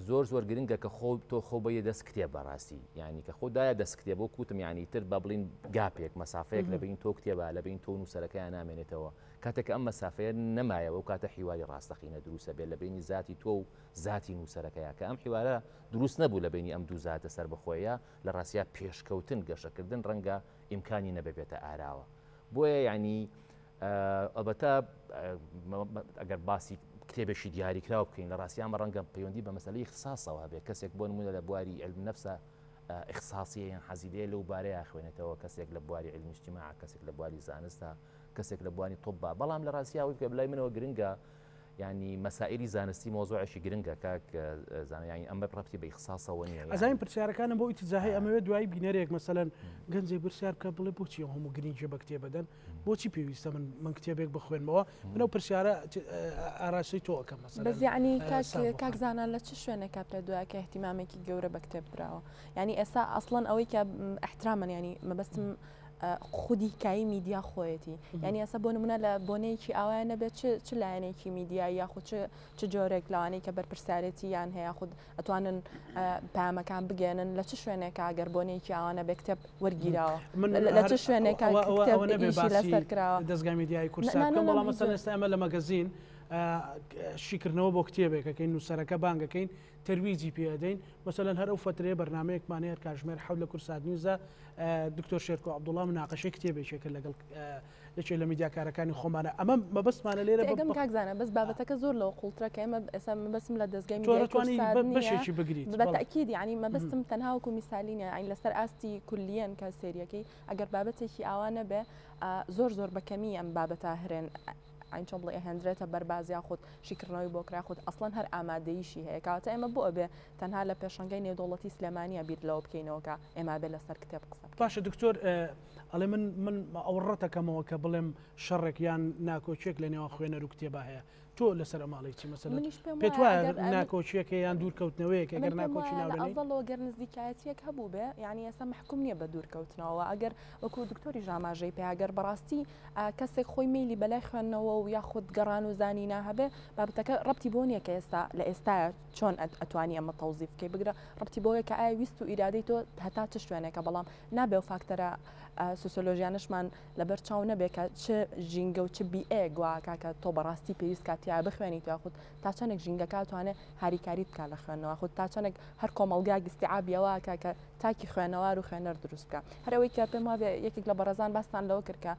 زۆر زۆر گرنگە کە خۆ تۆ خۆ بە دەست کتێب بەڕاستی ینی کە خۆ دایە دەست کتێب بۆ کوتم ینی تر بە بڵین gap ێک مەسافەیەک لە بین تۆ کتێبە لە بین تۆ نووسەرەکەیان نامێنێتەوە کاتێک ئەم مەسافەیە نەمایەوە و کاتە حیواری ڕاستەقینە دروستە بێت لە بینی زاتی تۆ و زاتی نووسەرەکەیە کە ئەم حیوارە دروست نەبوو لە بینی ئەم دوو زاتە سەربەخۆیە لە ڕاستیا پێشکەوتن گەشەکردن ڕەنگە ئیمکانی نەبێتە ئاراوە بۆیە ینی ئەڵبەتە ئەگەر باسی کتێبێکی دیاریکراو بکەین لە ڕاستی ئەمە ڕەنگە پەیوەندی بە مەسەلەی اختصاصەوە هەبێت کەسێک بۆ نمونە لە بواری علم نفسە اختصاصیە یان حەزی لێ لەو بارەیە خوێنێتەوە کەسێک لە بواری علمی اجتماع کەسێک لە بواری زانستە کەسێک لە بواری طبا بەڵام لە ڕاستیا ئەوەی کە بلای منەوە گرنگە ینی مەسائلی زانستی مۆزوعێکی گرنگە کاک زانە ینی ئەمە ڕەبتی بە ئیخساسەوە نییە ئەزانین پرسیارەکانم بۆ ئیتجاهی ئەمەوێت دوایی بینەرێک مەسەلەن گەنجێک پرسیار بکە بڵێ بۆچی ئەو هەموو گرنگیە بە کتێب بدەن بۆچی پێویستە من من کتێبێک بخوێنمەوە من ئەو پرسیارە ئاراستەی تۆ ئەکەم مەسەلەن بەس یعنی کاک زانا لە چ شوێنێکا پێ دوایە کە اهتیمامێکی گەورە بە کتێب دراوە یعنی ئێستا ئەسڵەن ئەوەی کە احترامن یعنی مەبەستم خودی کایی میدیا خۆیەتی یعنی ئێستا بۆ نمونە لە بۆنەیەکی ئاوایە نەبێت چ لایەنێکی میدیایی یاخود چ جۆرێک لەوانەی کە بەرپرسیارێتی یان هەیە خود ئەتوانن پامەکان بگەێنن لە چ شوێنێکا گەر بۆنەیەکی ئاوا نەبێ کتێب وەرگیراوە لە چ شوێنێکا لەسەر کراوە دەستگای میدیایی کوردستان بکەم بەڵام مەسەلەن ئێستا ئێمە لە مەگەزین شیکردنەوە بۆ کتێبێکەکەین نووسەرەکە بانگەکەین تەرویجی پێدەین مەسەلەن هەر ئەو فترەیە بەرنمەیەکمان هەیە کاژمێر حەوت لە کوردسات نیوزە دکتۆر شێرکۆ عەبدوڵڵا مناقەشەی کتێبێکێکە لەگەڵ یەکێ لە میدیاکارەکانی خۆمانە ئەمە مەبەستمانە لێرە تێگەم کاک زانا بەس بابەتەکە زۆر لەوە قوڵترە کە ئێمە ئێستا مەبەستم لە دەزگای میدیای کوردسات نییە بەشێکی بگریت بە تەئکید یعنی مەبەستم تەنها وەکو میسالی نییە یعنی لەسەر ئاستی کولیەن کە سێریەکەی ئەگەر بابەتێکی ئاوا نەبێ زۆر زۆر بە کەمی ئەم بابەتە هەرێن عین چۆن بڵێ ئەهێندرێتە بەرباز یاخود شیکردنەوەی بۆ کرا خود ئەسڵەن هەر ئامادەیشی هەیە کەواتە ئێمە بۆ ئەبێ تەنها لە پێشەنگای نێودەوڵەتی سلێمانیە بیر لەوە بکەینەوە کە ئێمە بێ لەسەر کتێب قسە بکەین. باشە دکتۆر ئەڵێ من من ئەوە ڕەتەکەمەوە کە بڵێم شەڕێک یان ناکۆکیەک لە نێوان خوێنەر و کتێبا هەیە. تۆ لەسەر ئەمە ئەڵێی چی مەسەلەن؟ منیش پێم پێت وایە وایە ئەگەر ناکۆکییەکە یان دوورکەوتنەوەیەک ئەگەر ناکۆکی ناو لە ئەزەڵەوە گەر نزیکایەتیەک هەبوو بێ یعنی ئێستا مەحکوم نییە بە دوورکەوتنەوە ئەگەر وەکو دکتۆری ژاماژەی پێ ئەگەر بەڕاستی کەسێک خۆی میلی بەلای خوێندنەوە و یاخود گەڕان و زانینا هەبێ بابەتەکە ڕەبتی بۆ نییە کە ئێستا لە ئێستاە چۆن ئەتوانی ئەمە تەوزیف بکەی بگرە ڕەبتی بۆیە کە ئایا ویست و ئیرادەی تۆ هەتا چ شوێنێکە بەڵام نابێ و فاکتەرە سوسیۆلۆژیانەشمان لەبەر چاو نەبێ کە چ ژینگە و چ بیئەیەک وا ئەکا کە تۆ بەڕاستی پێویست کا تیا بخوێنیت یاخود تا چەندێک ژینگەکە ئەتوانێ هاریکاریت بکا لە خوێندنەوە یاخود تا چەندێک هەر کۆمەڵگایەک ئیستیعابی ئەوە ئەکا کە تاکی خوێنەوار و خوێنەر دروست بکا. هەر ئەوەی کە پێم وابێ یەکێک لە بەڕێزان باستان لەوە کرد کە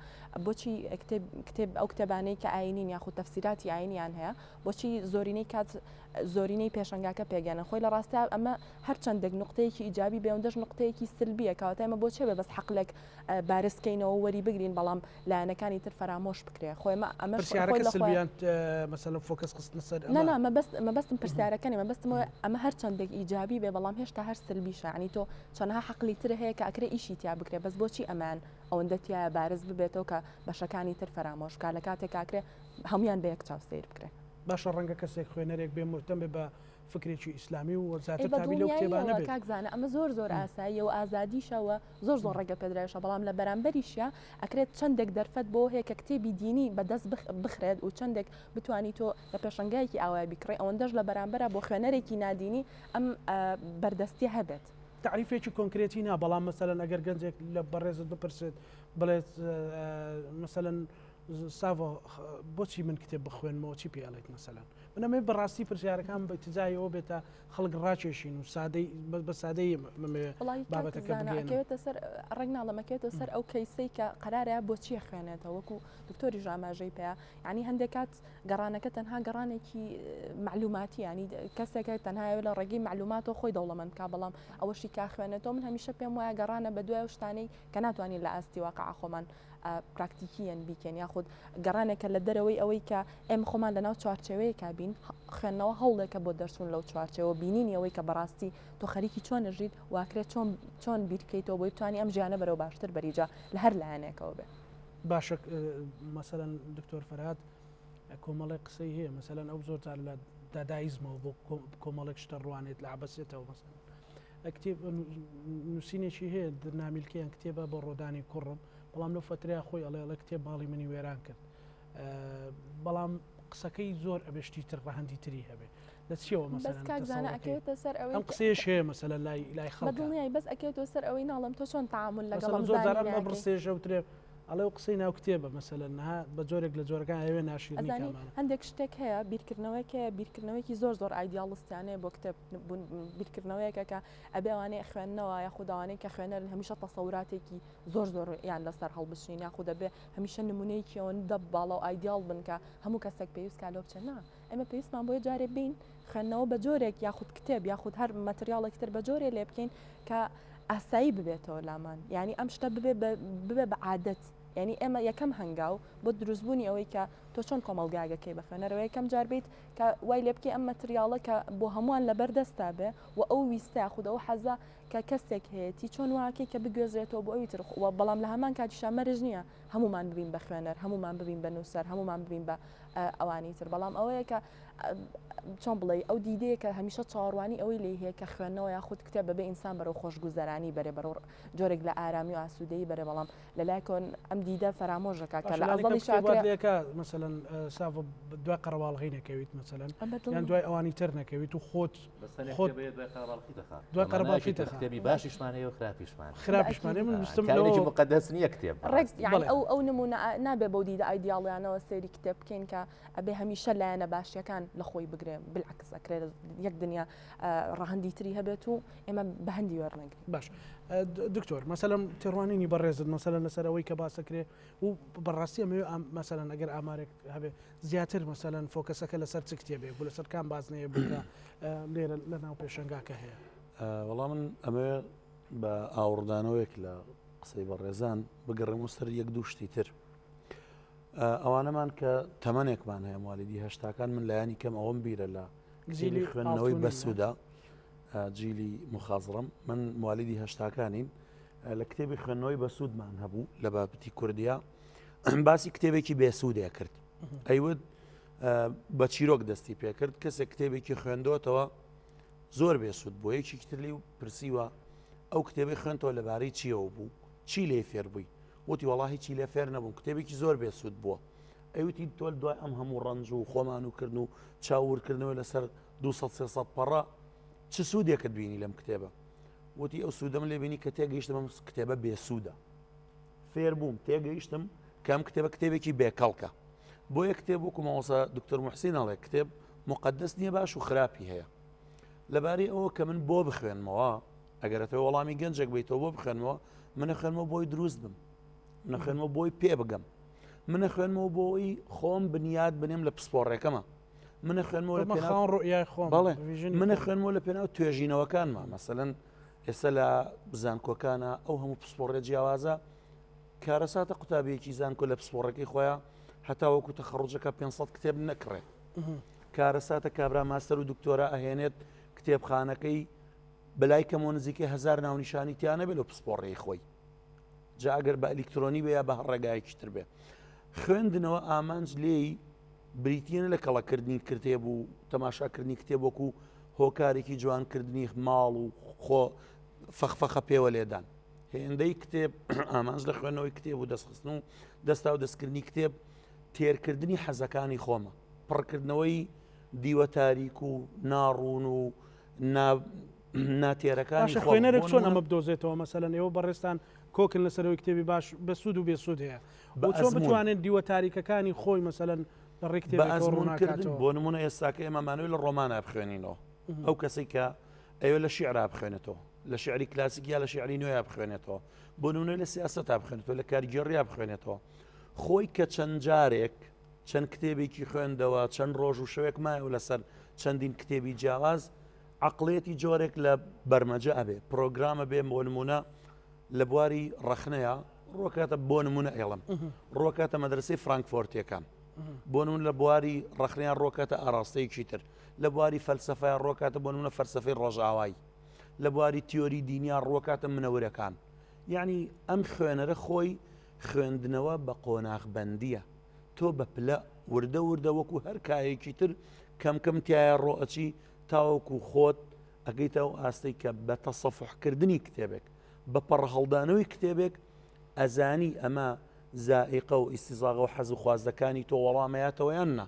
بۆچی کتێب کتێب ئەو کتێبانەی کە ئایینین یاخود تەفسیراتی ئایینیان هەیە بۆچی زۆرینەی کات زۆرینەی پێشەنگاکە پێگەنن خۆی لە ڕاستیا ئەمە هەرچەندێک نقطەیەکی ئیجابی بێ ئەوەندەش نقطەیەکی سلبیە کەواتە ئێمە بۆچێ بێ بەس حەقلێک بارز کەینەوە وەری بگرین بەڵام لایەنەکانی تر فەرامۆش بکرێ خۆی ئەمە ئەمەش خۆی پرسیارەکە لە خۆی سلبیان مەسەلەن focus خستنە سەر نا ئەمە نا مەبەست مەبەستم پرسیارەکە نیە مەبەستم ئەوەیە ئەمە هەرچەندێک ئیجابی بێ بەڵام هێشتا هەر سلبیشە یانی تۆ چەنەها حەقلی تر هەیە کە ئەکرێ ئیشی تیا بکرێ بەس بۆچی ئەمەیان ئەوەندە تیایە بارز ببێتەوە کە بەشەکانی تر فەرامۆش بکا لە کاتێکا ئەکرێ هەموویان بە یەک چاو سەیر بکرێ. باشە ڕەنگە کەسێک خوێنەرێک بێ موهتەم بێ بە فکرێکی ئیسلامی و زیاتر تابی لەو کتێبانە بێت. کاک زانا ئەمە زۆر زۆر ئاساییە و ئازادیشە و زۆر زۆر ڕێگە پێدراویشە بەڵام لە بەرامبەریشیا ئەکرێت چەندێک دەرفەت بۆ هەیە کە کتێبی دینی بەدەست بخرێت و چەندێک بتانی تۆ لە پێشەنگایەکی ئاوای بیکڕی ئەوەندەش لە بەرامبەرە بۆ خوێنەرێکی نادینی ئەم بەردەستی هەبێت. تەعریفێکی کۆنکرێتی نا بەڵام مەسەلەن ئەگەر گەنجێک لە بەڕێزت بپرسێت بڵێت مەسەلەن ساڤۆ بۆچی من کتێب بخوێنمەوە چی پێ ئەڵێیت مەسەلەن من ئەمەوێ بەڕاستی پرسیارەکان بە ئیتجاهی ئەوە بێتە خەڵک ڕاکێشین و سادەی بە سادەی بمەوێ وڵی بابەتەکە بگەیەنم. ئەکەوێتە سەر ڕێک ناڵێم ئەکەوێتە سەر ئەو کەیسەی کە قەرارە بۆچی خوێنێتەوە وەکو دکتۆریش ئاماژەی پێیا یعنی هەندێک کات گەڕانەکە تەنها گەڕانێکی معلوماتی ینی کەسێکە تەنها لە ڕێگەی معلوماتەوە خۆی دەوڵەمەند بکا بەڵام ئەوەشی کا خوێنێتەوە من هەمیشە پێم وایە گەڕانە بە دوای ئەو شتانەی کە ناتوانین لە ئاستی واقع خۆمان پراکتیکییەن بیکەین یاخود گەڕانێکە لە دەرەوەی ئەوەی کە ئێمە خۆمان لەناو چوارچێوەیەکا بین، خوێندنەوە هەوڵێکە بۆ دەرچوون لەو چوارچێوە، بینینی ئەوەی کە بەڕاستی تۆ خەریکی چۆن ئەژیت و ئەکرێت چۆن چۆن بیر بکەیتەوە بۆی بتوانی ئەم ژیانە بەرەو باشتر بەری جا لە هەر لایەنێکەوە بێ. باشە مەسەلەن دکتۆر فەرهاد کۆمەڵێک قسەی هەیە مەسەلەن ئەو زۆر جار لە دادایزمەوە بۆ کۆمەڵێک شتە ڕوانێت لە عەبەسێتەوە مەسەلەن کتێب نووسینێکی هەیە نامیلکەیان کتێبە بۆ ڕۆدانی کوڕم بەڵام لەو فترەیە خۆی ئەڵێ ئەڵێ کتێب ماڵی منی وێران کرد بەڵام قسەکەی زۆر ئەبێشتی تر ڕەهەندی تری هەبێ لە چیەوە مەسەلەن کاک زانا ئەکەوێتە سەر ئەوەی ئەم قسەیەش هەیە مەسەلەن لای لای خەڵک بەدڵنیای بەس ئەکەوێتەوە سەر ئەوەی ناڵێم تۆ چۆن تەعامول لەگەڵ ئەم زۆر جار ئەم ڕستەیەش ئەوترێ ئەڵێ و قسەی ناو کتێبە مەسەلەن نها بە جۆرێک لە جۆرەکان ئەوێ ناشیرنی ئەزانی هەندێک شتێک هەیە بیرکردنەوەیەک هەیە بیرکردنەوەیەکی زۆر زۆر ئایدیاڵستیانەیە بۆ کتێب بیرکردنەوەیەکە کە ئەبێ ئەوانەی خوێندنەوە یاخود ئەوانەی کە خوێنەرن هەمیشە تەسەوراتێکی زۆر زۆر یان لەسەر هەڵبچنین یاخود دەبێ هەمیشە نمونەیەکی ئەوەندە باڵا و ئایدیاڵ بن کە هەموو کەسێک پێویست کا لۆ بچێت نا ئێمە پێویستمان بۆیە جارێ بین خوێندنەوە بە جۆرێک یاخود کتێب یاخود هەر مەتریاڵێکی تر بە جۆرێ لێ بکەین کە ئاسایی ببێتەوە لامان یعنی ئەم شتە ببێ ببێ بە عادەت یعنی ئێمە یەکەم هەنگاو بۆ دروستبوونی ئەوەی کە تۆ چۆن کۆمەڵگاگەکەی بە خوێنەرەوە یەکەم جار بیت کە وای لێ بکەی ئەم مەتریاڵە کە بۆ هەمووان لەبەر دەستا بێ و ئەو ویستە یاخود ئەو حەزە کە کەسێک هەیەتی چۆن واکەی کە بگوێزرێتەوە بۆ ئەوی تر و بەڵام لە هەمان کاتیشا مەرج نییە هەمومان ببین بە خوێنەر هەمومان ببین بە نووسەر هەمومان ببین بە ئەوانی تر بەڵام ئەوەیە کە چۆن بڵێ ئەو دیدەیە کە هەمیشە چاوەڕوانی ئەوەی لێ هەیە کە خوێندنەوە یاخود کتێب بەبێ ئینسان بەرەو خۆشگوزەرانی بەرێ بەرەو جۆرێک لە ئارامی و ئاسوودەیی بەرێ بەڵام لە لای کۆن ئەم دیدە فەرامۆش دەکات کە لە ئەزەڵی شاکرێکە مەسەلەن ساڤ دوای قەرەواڵغی نەکەویت مەسەلەن یان دوای ئەوانی تر نەکەویت و خۆت خۆت دوای قەرەباڵخی دەخات کتێبی باشیشمان هەیە و خراپیشمان خراپیشمان هەیە من ویستم کارێکی مقەدەس نییە کتێب ڕێک یعنی ئەو ئەو نمونە نابێ بەو دیدە ئایدیاڵیانەوە سەیری کتێب بکەین کە ئەبێ هەمیشە لایەنە باشیەکان لە خۆی بگرێ بالعکس ئەکرێت یەک دنیا ڕەهەندی تری هەبێت و ئێمە بە هەندی وەرنەگرین. باش دکتۆر مەسەلەن تێڕوانینی بەڕێزت مەسەلەن لەسەر ئەوەی کە باسەکرێ و بەڕاستی ئەمەوێ مەسەلەن ئەگەر ئامارێک هەبێ زیاتر مەسەلەن focus ەکە لەسەر چ کتێبێک بوو لەسەر کام بازنەیە بوو کە لێرە لە ناو پێشەنگاکە هەیە؟ وەڵا من ئەمەوێ بە ئاوڕدانەوەیەک لە قسەی بەڕێزان بگەڕێمەوە سەر یەک دوو شتی تر. ئەوانەمان کە تەمەنێکمان هەیە موالیدی هەشتاکان من لایەنی کەم ئەوەم بیرە لە جیلی خوێندنەوەی بەسوودە جیلی مخازڕم من موالیدی هەشتاکانین لە کتێبی خوێندنەوەی بەسوودمان هەبوو لە بابەتی کوردیا باسی کتێبێکی بێسوودێ کرد ئەیوت بە چیرۆک دەستی پێکرد کەسێک کتێبێکی خوێندۆتەوە زۆر بێسوود بۆ یەکێکی تر لێی پرسیوە ئەو کتێبەی خوێندەوە لەبارەی چیەوە بوو چی لێ فێر بووی وتی وەڵا هیچی لێ فێر نەبووم کتێبێکی زۆر بێسوود بووە ئەوتی تۆ دوای ئەم هەموو ڕەنج و خۆمان و کردن و چاورکردنەوە لەسەر 200 300 پەڕە چ سوودێکت بینی لەم کتێبە وتی ئەو سوودەم لێ بینی کە تێگەیشتم ئەم کتێبە بێسوودە فێر بووم تێگەیشتم کە ئەم کتێبە کتێبێکی بێکەڵکە بۆیە کتێب وەکو مامۆستا دکتۆر محسین ئەڵێ کتێب مقدس نییە باش و خراپی هەیە لەبارەی ئەوە کە من بۆ بخوێنمەوە ئەگەرەتەوە وەڵامی گەنجێک بیتەوە بۆ بخوێنمەوە منە خوێنمەوە بۆی دروست بم منە خوێنمەوە بۆی پێ بگەم منە خوێنمەوە بۆی خۆم بنیاد بنێم لە پسپۆڕێکەمە منە خوێنمەوە لە پێناو ڕوئیای خۆم بەڵێ منە خوێنمەوە لە پێناو توێژینەوەکانمە مەسەلەن ئێستا لە زانکۆکانە ئەو هەموو پسپۆڕێ جیاوازە کارەساتە قوتابیەکی زانکۆ لە پسپۆڕەکەی خۆیان هەتاوەکو تەخەڕجەکە 500 کتێب نەکڕێ کارەساتە کابرا ماستەر و دکتۆرا ئەهێنێت کتێبخانەکەی بەلای کەمەوە نزیکەی هزار ناونیشانی تیانە بێت لە پسپۆڕی خۆی جا ئەگەر بە ئەلیکترۆنی بێ یا بە هەر ڕێگایەکی تر بێ خوێندنەوە ئامانج لێی بریتیە لە کەڵەکردنی کتێب و تەماشاکردنی کتێب وەکو هۆکارێکی جوانکردنی ماڵ و خۆ فەخفەخە پێوە لێدان هێندەی کتێب ئامانج لە خوێندنەوەی کتێب و دەستخستن و دەستا و دەستکردنی کتێب تێرکردنی حەزەکانی خۆمە پڕکردنەوەی دیوە تاریک و ناڕوون و ناتێرەکانی خوێنەرێک چۆن ئەمە بدۆزێتەوە مەسەلەن ئێوە بەڕێزتان کۆکن لەسەرەوەی کتێبی باش بە سوود و بێسوود هەیە بۆ چۆن بتوانێت دیوە تاریکەکانی خۆی مەسەلەن لە ڕێی کتێبێکەوە ڕووناکاتەوە؟ بۆ نمونە ئێستاکە ئێمە مانەوەی لە ڕۆمانە بخوێنینەوە ئەو کەسێک کە ئەوێ لە شیعرا بخوێنێتەوە لە شعری کلاسیک یا لە شعری نوێیا بخوێنێتەوە بۆ نمونە لە سیاسەتا بخوێنێتەوە لە کارگێڕیا بخوێنێتەوە خۆی کە چەند جارێک چەند کتێبێکی خوێندەوە چەند ڕۆژ و شەوێک مایەوە لەسەر چەندین کتێبی جیاواز عقلێتی جۆرێک لە بەرمەجە ئەبێ پرۆگرامە بێ بۆ نمونە لە بواری ڕەخنەیە ڕۆکاتە بۆ نمونە ئێڵم ڕۆکاتە مەدرسەی فرانکفۆرتیەکان بۆ نمونە لە بواری ڕەخنەیان ڕۆکاتە ئاراستەیەکی تر لە بواری فەلسفەیان ڕۆکاتە بۆ نمونە فەلسفەی ڕۆژئاوایی لە بواری تیۆری دینیان ڕۆکاتە منەورەکان یعنی ئەم خوێنەرە خۆی خوێندنەوە بە قۆناغبەندیە تۆ بە پلە وردە وردە وەکو هەر کایەکی تر کەم کەم تایە ڕۆ ئەچی تاوەکو خۆت ئەگەیتە ئەو ئاستەی کە بە تەسەفحکردنی کتێبێک بە پەڕهەڵدانەوەی کتێبێک ئەزانی ئەمە زائیقە و ئیستیزاغە و حەز و خواستەکانی تۆ وەڵامەیاتەوە یان نا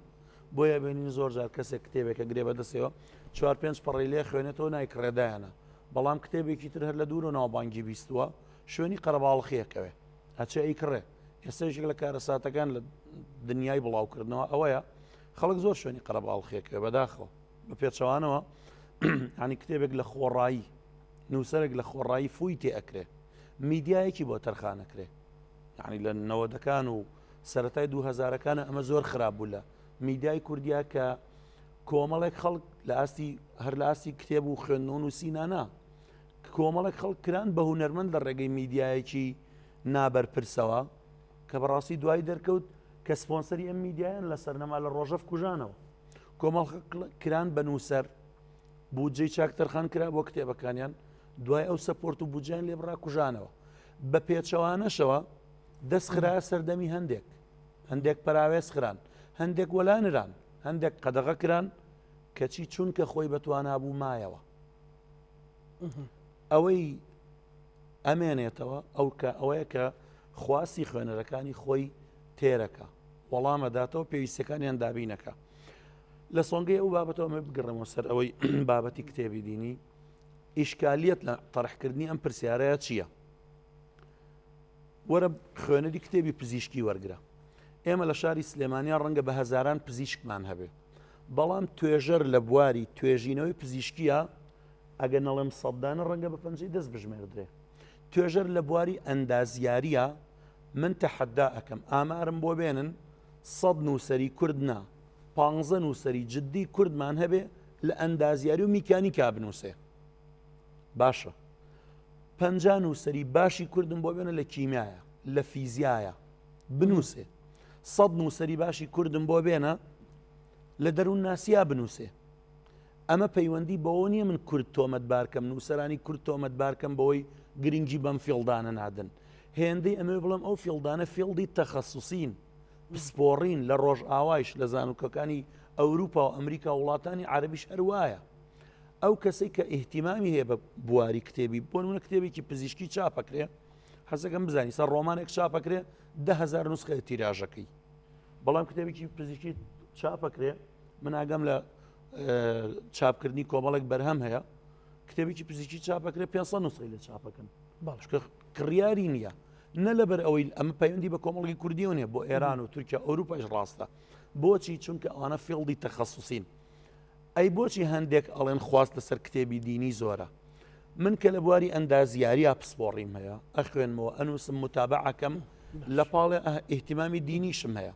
بۆیە بینین زۆر جار کەسێک کتێبێکە گرێ بەدەستەوە چوار پێنج پەڕی لێ خوێنێتەوە نایکڕێدایانە بەڵام کتێبێکی تر هەر لە دوور و ناوبانگی بیستووە شوێنی قەرەباڵخیەکەوێ ئەچێ ئەیکڕێ ئێستا یەکێک لە کارەساتەکان لە دنیای بڵاوکردنەوە ئەوەیە خەڵک زۆر شوێنی قەرەباڵخیەکەوێ بەداخەوە بە پێچەوانەوە ینی کتێبێک لە خۆڕایی نووسەرێک لە خۆڕایی فووی تێ ئەکرێ میدیایەکی بۆ تەرخانەکرێ یعنی لە نەوەدەکان و سەتای دوهزارەکانە ئەمە زۆر خراپ بوو لە میدیای کوردیا کە کۆمەڵێک خەڵک لە ئاستی هەر لە ئاستی کتێب و خوێندنەوە و سینانا کۆمەڵێک خەڵک کران بە هونەرمەند لە ڕێگەی میدیایەکی نابەرپرسەوە کە بەڕاستی دوای دەرکەوت کە سپۆنسەری ئەم میدیایان لەسەر نەما لە ڕۆژەف کوژانەوە کۆمەڵ کران بە نووسەر بودجەی چاک تەرخان کرا بۆ کتێبەکانیان دوای ئەو support و بودجیان لێ بڕا کوژانەوە بە پێچەوانەشەوە دەست خرایە سەردەمی هەندێک هەندێک پەراوێز خران هەندێک وەلانران هەندێک قەدەغە کران کەچی چونکە خۆی بەتوانا بوو مایەوە ئەوەی ئەمێنێتەوە ئەو کە ئەوەیە کە خواستی خوێنەرەکانی خۆی تێرەکە وەڵامەداتەوە پێویستەکانیان دابینەکە لە سۆنگەی ئەو بابەتەوە ئەمە بگەڕێمەوە سەر ئەوەی بابەتی کتێبی دینی ئیشکالیت لە تەرحکردنی ئەم پرسیارەیە چییە؟ وەرە خوێنەری کتێبی پزیشکی وەرگرە ئێمە لە شاری سلێمانیا ڕەنگە بە هەزاران پزیشکمان هەبێ بەڵام توێژەر لە بواری توێژینەوەی پزیشکیە ئەگە نەڵێم سەدانە ڕەنگە بە پەنجەی دەست بژمێردرێ توێژەر لە بواری ئەندازیاریە من تەحەدا ئەکەم ئامارم بۆ بێنن سەد نووسەری کورد نا پانزە نووسەری جددی کوردمان هەبێ لە ئەندازیاری و میکانیکا بنووسێ باشە پەنجا نووسەری باشی کوردم بۆ بێنە لە کیمیایە لە فیزیایە بنووسێ سەد نووسەری باشی کوردم بۆ بێنە لە دەروون ناسیا بنووسێ ئەمە پەیوەندی بەوە نییە من کورد تۆمەتبارکەم نووسەرانی کورد تۆمەتبارکەم بەوەی گرنگی بەم field انە نادن هێندەی ئەمەوێ بڵێم ئەو field انە field ی تەخەسوسین. پسپۆڕین لە ڕۆژئاوایش لە زانکۆکانی ئەوروپا و ئەمریکا و وڵاتانی عەرەبیش هەر وایە. ئەو کەسەی کە ئیهتیمامی هەیە بە بواری کتێبی بۆ نمونە کتێبێکی پزیشکی چاپەکرێ حەزەکەم بزانی سەر ڕۆمانێک چاپەکرێ دههزار نسخەیە تیراژەکەی بەڵام کتێبێکی پزیشکی چاپەکرێ من ئاگام لە چاپکردنی کۆمەڵێک بەرهەم هەیە کتێبێکی پزیشکی چاپەکرێ 500 نسخەی لە چاپەکەن بەڵشکە کڕیاری نییە نە لەبەر ئەوەی ئەمە پەیوەندی بە کۆمەڵگی کوردیەوە نیە بۆ ئێران و تورکیا ئەوروپاش ڕاستە بۆچی چونکە ئەوانە field ی تەخەسوسین ئەی بۆچی هەندێک ئەڵێن خواست لەسەر کتێبی دینی زۆرە؟ من کە لە بواری ئەندازیاریا پسپۆڕیم هەیە ئەخوێنمەوە ئەنووسم متابعەکەم لە پاڵێ ئیهتیمامی دینیشم هەیە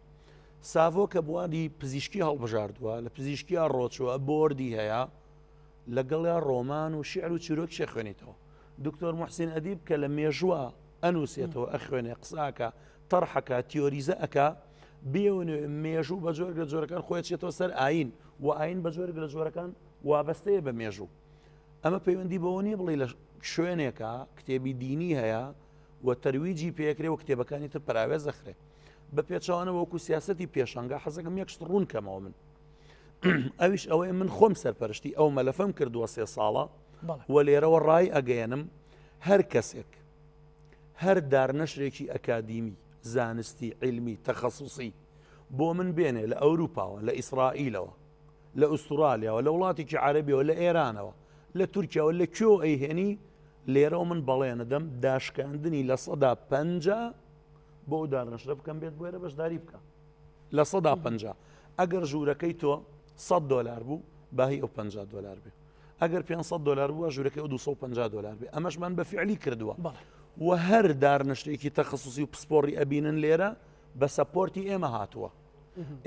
ساڤۆ کە بواری پزیشکی هەڵبژاردووە لە پزیشکیا ڕۆچووە بۆردی هەیە لەگەڵیا ڕۆمان و شعر و چیرۆک شێخوێنیتەوە دکتۆر محسین ئەدیب کە لە مێژووە ئەنووسێتەوە ئەخوێنێ قساکە تەرحەکە تیۆریزە ئەکا بێونێ مێژوو بە جۆرێک لە جۆرەکان خۆی چێتەوە سەر ئاین و ئاین بە جۆرێک لە جۆرەکان وابەستەیە بە مێژوو ئەمە پەیوەندی بەوە نییە بڵێ لە شوێنێکە کتێبی دینی هەیە و تەرویجی پێکرێ و کتێبەکانی تر پراوێز دەخرێ بە پێچەوانە وەکو سیاستی پێشانگا حەزەکەم یەک شت ڕوون کەمەوە من ئەویش ئەوەیە من خۆم سەرپەرشتی ئەو مەلەفەم کردووە سێ ساڵە و لێرەوە ڕای ئەگەیەنم هەر کەسێک هەر دارنەشرێکی ئەکادیمی، زانستی، عیلمی، تەخەسوسی بۆ من بێنێ لە ئەوروپاوە، لە ئیسرائیلەوە، لە ئوسترالیاوە، لە وڵاتێکی عەرەبیەوە، لە ئێرانەوە، لە تورکیاوە، لە کوێوە ئەیهێنی، لێرەوە من بەڵێنەدەم داشکاندنی 50% بۆ ئەو دارنەشرە بکەم بێت بۆ ئێرە بەشداری بکە. 50% ئەگەر ژوورەکەی تۆ 100 دۆلار بوو باهی ئەو 50 دۆلار بێ. ئەگەر 500 دلار بووە ژوورەکەی ئەو 250 دلار بێ ئەمەشمان بە فعلی کردووە و هەر دارنشتێکی تەخصصی و پسپۆڕی ئەبینن لێرە بە support ی ئێمە هاتووە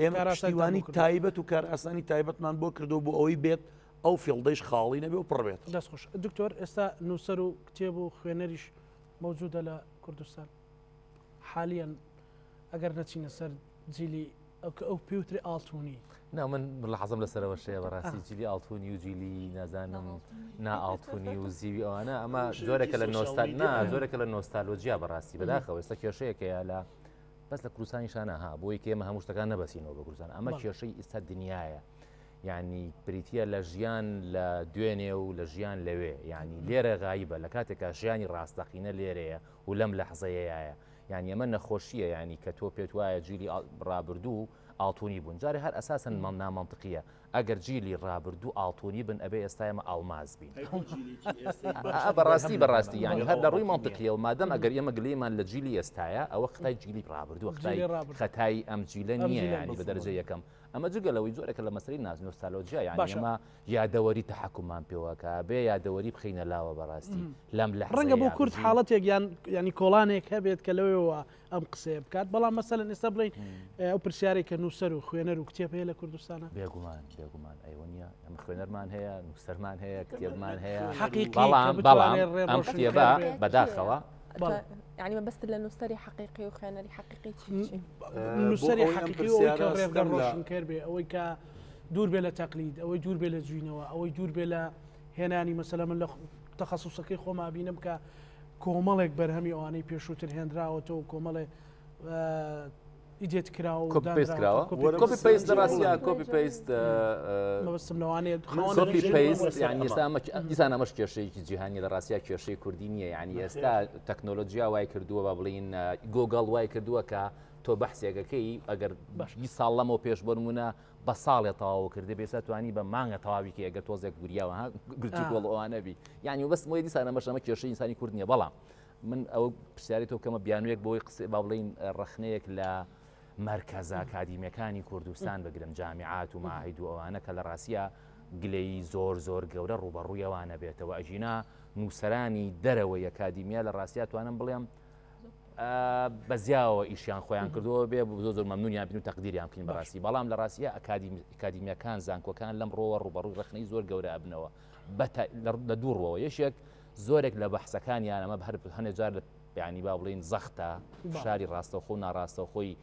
ئێمە پشتیوانی تایبەت و کارئاسانی تایبەتمان بۆ کردو بۆ ئەوەی بێت ئەو field ەیش خاڵی نەبێ و پڕ بێت. دەست خۆش دکتۆر ئێستا نووسەر و کتێب و خوێنەریش مەوجودە لە کوردستان حالیەن ئەگەر نەچینە سەر جیلی ئەو پێوتری ئاڵتونی. نا من ملاحەزەم لەسەرەوە شەیە بەڕاستی جیلی ئاڵتونی و جیلی نازانم نا ئاڵتونی و زیوی ئەوانە ئەمە جۆرێکە لە نۆستال نا جۆرێکە لە نۆستالۆجیا بەڕاستی بەداخەوە ئێستا کێشەیەکەیە لە بەس لە کوردستانی شانە ها بۆی کە ئێمە هەموو شتەکان نەبەسینەوە بە کوردستان ئەمە کێشەی ئێستا دنیاە یعنی بریتە لە ژیان لە دوێنێ و لە ژیان لەوێ یعنی لێرە غایبە لە کاتێکا ژیانی ڕاستەقینە لێرەیە و لەم لەحزەیەیە یانی ئەمە نەخۆشییە یانی کە تۆ پێت وایە جیلی ڕابردوو ئاڵتونی بوون جارێ هەر ئەساسەن نامەنتقیە ئەگەر جیلی ڕابردوو ئاڵتونی بن ئەبێ ئێستا ئێمە ئاڵماز بین بەڕاستی بەڕاستی یانی هەر لە ڕووی مەنتقیەوە مادەم ئەگەر ئێمە گلەیمان لە جیلی ئێستایە ئەوە خەتای جیلی ڕابردووە خەتای خەتای ئەم جیلە نییە یانی بە دەرەجە یەکەم ئەمە جگە لەوەی جۆرێکە لە مەسەلەی ناز نۆستالۆجیا یانی ئێمە یادەوەری تەحەکوممان پێوە کە بێ یادەوەری بخەینە لاوە بەڕاستی لەم لە ڕەنگە بۆ کورد حاڵەتێک یان ینی کۆڵانێک هەبێت کە لەوەوە ئەم قسەیە بکات بەڵام مەسەلەن ئێستا بڵین ئەو پرسیارێک کە نووسەر و خوێنەر و کتێب هەیە لە کوردستانە بێگومان بێگومان ئەیوە نییە ئەم خوێنەرمان هەیە نووسەرمان هەیە کتێبمان هەیە حەقیقی بەڵام بەڵام ئەم کتێبە بەداخەوە یعنی مەبەست لە نووسەری حەقیقی و خوێنەری حەقیقی چی نووسەری حەقیقی ئەوەی کە ڕێگە ڕۆشنکەر بێ ئەوەی کە دوور بێ لە تەقلید ئەوەی دوور بێ لە جوینەوە ئەوەی دوور بێ لە هێنانی مەسەلە من لە تەخەسوسەکەی خۆما بینم کە کۆمەڵێک بەرهەمی ئەوانەی پێشووتر هێنراوەتەوە کۆمەڵێ edit کراوە copy paste کراوە copy paste لە ڕاستیا copy paste مەبەستم لەوانەیە copy paste یعنی ئێستا ئەمە دیسان ئەمەش کێشەیەکی جیهانی لە ڕاستیا کێشەی کوردی نییە یعنی ئێستا تەکنۆلۆژیا وای کردووە با بڵین گوگڵ وای کردووە کە تۆ بەحسێکەکەی ئەگەر 20 ساڵ لەمەوە پێش بۆ نمونە بە ساڵێ تەواو کردی بێسا توانی بە مانگە تەواوی کە ئەگەر تۆزێک وریاوە ها گرجی گۆڵ ئەوانە بی یعنی بەس مۆی دیسان ئەمەش ئەمە کێشەی ئینسانی کورد نییە بەڵام من ئەو پرسیاری تۆ بکەمە بیانوویەک بۆی قسە با بڵین ڕەخنەیەک لە مەرکەزە ئەکادیمیەکانی کوردستان بگرم جامیعات و معاهد و ئەوانە کە لە ڕاستیا گلەیی زۆر زۆر گەورە ڕووبەڕووی ئەوانە بێتەوە ئەگینا نووسەرانی دەرەوەی ئەکادیمیا لە ڕاستیا توانم بڵێم بە زیاوە ئیشیان خۆیان کردووە بێ زۆر زۆر مەمنونیان بین و تەقدیریان بکەین بەڕاستی بەڵام لە ڕاستیا ئەکادیمیەکان زانکۆکان لەم ڕۆوە ڕووبەڕووی ڕەخنەی زۆر گەورە ئەبنەوە لە دوو ڕووەوە یەکێک زۆرێک لە بەحسەکانیان ئەمە هەر هەنێ جار لە یانی با بڵین زەختە فشاری ڕاستەوخۆ و ناڕاستەوخۆی.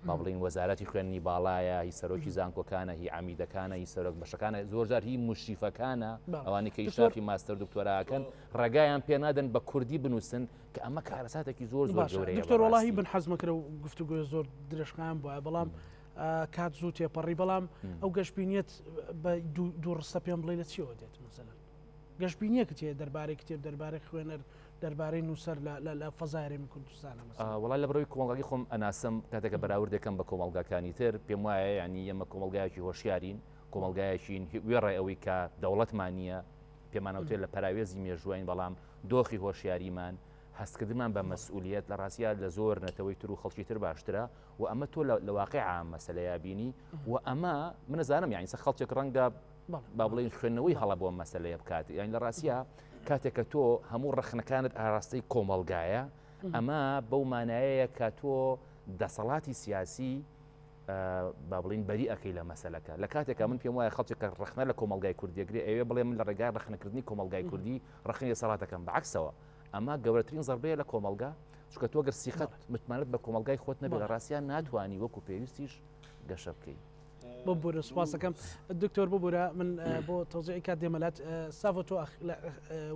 با بڵین وەزارەتی خوێندنی باڵایە هی سەرۆکی زانکۆکانە هی عەمیدەکانە هی سەرۆک بەشەکانە زۆرجار هی مشریفەکانە ئەوانی کە ئیشرافی ماستەر دکتۆراکەن ڕێگایان پێ نادەن بە کوردی بنووسن کە ئەمە کارەساتێکی زۆر زۆر گەورەیە. دکتۆر وەڵاهی بن حەز مەکرە و گفتوگۆی زۆر درێژخایەن بوایە بەڵام کات زوو تێپەڕی بەڵام ئەو گەشببینیت بە دوو ڕستە پێم بڵێ لە چیەوە دێت مەسەلەن گەشببینیەکت هەیە دەربارەی کتێب دەربارەی خوێنەر دەربارەی نووسەر لە فەزای هەرێمی کوردستانە مەسەلەن؟ وەڵا لە بەرەوەی کۆمەڵگاکەی خۆم ئەناسم کاتێکە بەراوردێکم بە کۆمەڵگاکانی تر پێم وایە یعنی ئێمە کۆمەڵگایەکی هۆشیارین کۆمەڵگایەکین وێڕای ئەوەی کە دەوڵەتمان نییە پێمانەوتێت لە پەراوێزی مێژووین بەڵام دۆخی هۆشیاریمان هەستکردمان بە مەسئولیت لە ڕاستیا لە زۆر نەتەوەی تر و خەڵکی تر باشترە و ئەمە تۆ لە واقع مەسلەیە بینی و ئەمە منەزانم یعنی سە خەڵکێک ڕەنگە با بڵێین خوێندنەوەی هەڵە بۆ مەسلەیە بکات یان لە ڕاستیا کاتێک کە تۆ هەموو ڕەخنەکانت ئاراستەی کۆمەڵگایە ئەمە بەو مانایەیە کە تۆ دەسەڵاتی سیاسی با بڵین بەری ئەەکەی لە مەسلەکە لە کاتێکا من پێم وایە خەڵکی کە ڕەخنە لە کۆمەلگای کوردیەگرێ ئەوێ بڵێ من لە ڕێگای ڕەخنەکردنی کۆمەلگای کوردی ڕەخنەی دەسەڵاتەکەم بەعکسەوە ئەمە گەورەترین زەربەیە لە کۆمەلگا چونکە تۆ گەر سیخەت متمانەت بە کۆمەلگای خۆت نەبێت لە ڕاستیان ناتوانانی وەکو پێویستیش گەشە بکەیت. ببورە سوپاسەکەم دکتۆر ببورە من بۆ تەوزیعی کات دێمەلات ساڤۆ تۆ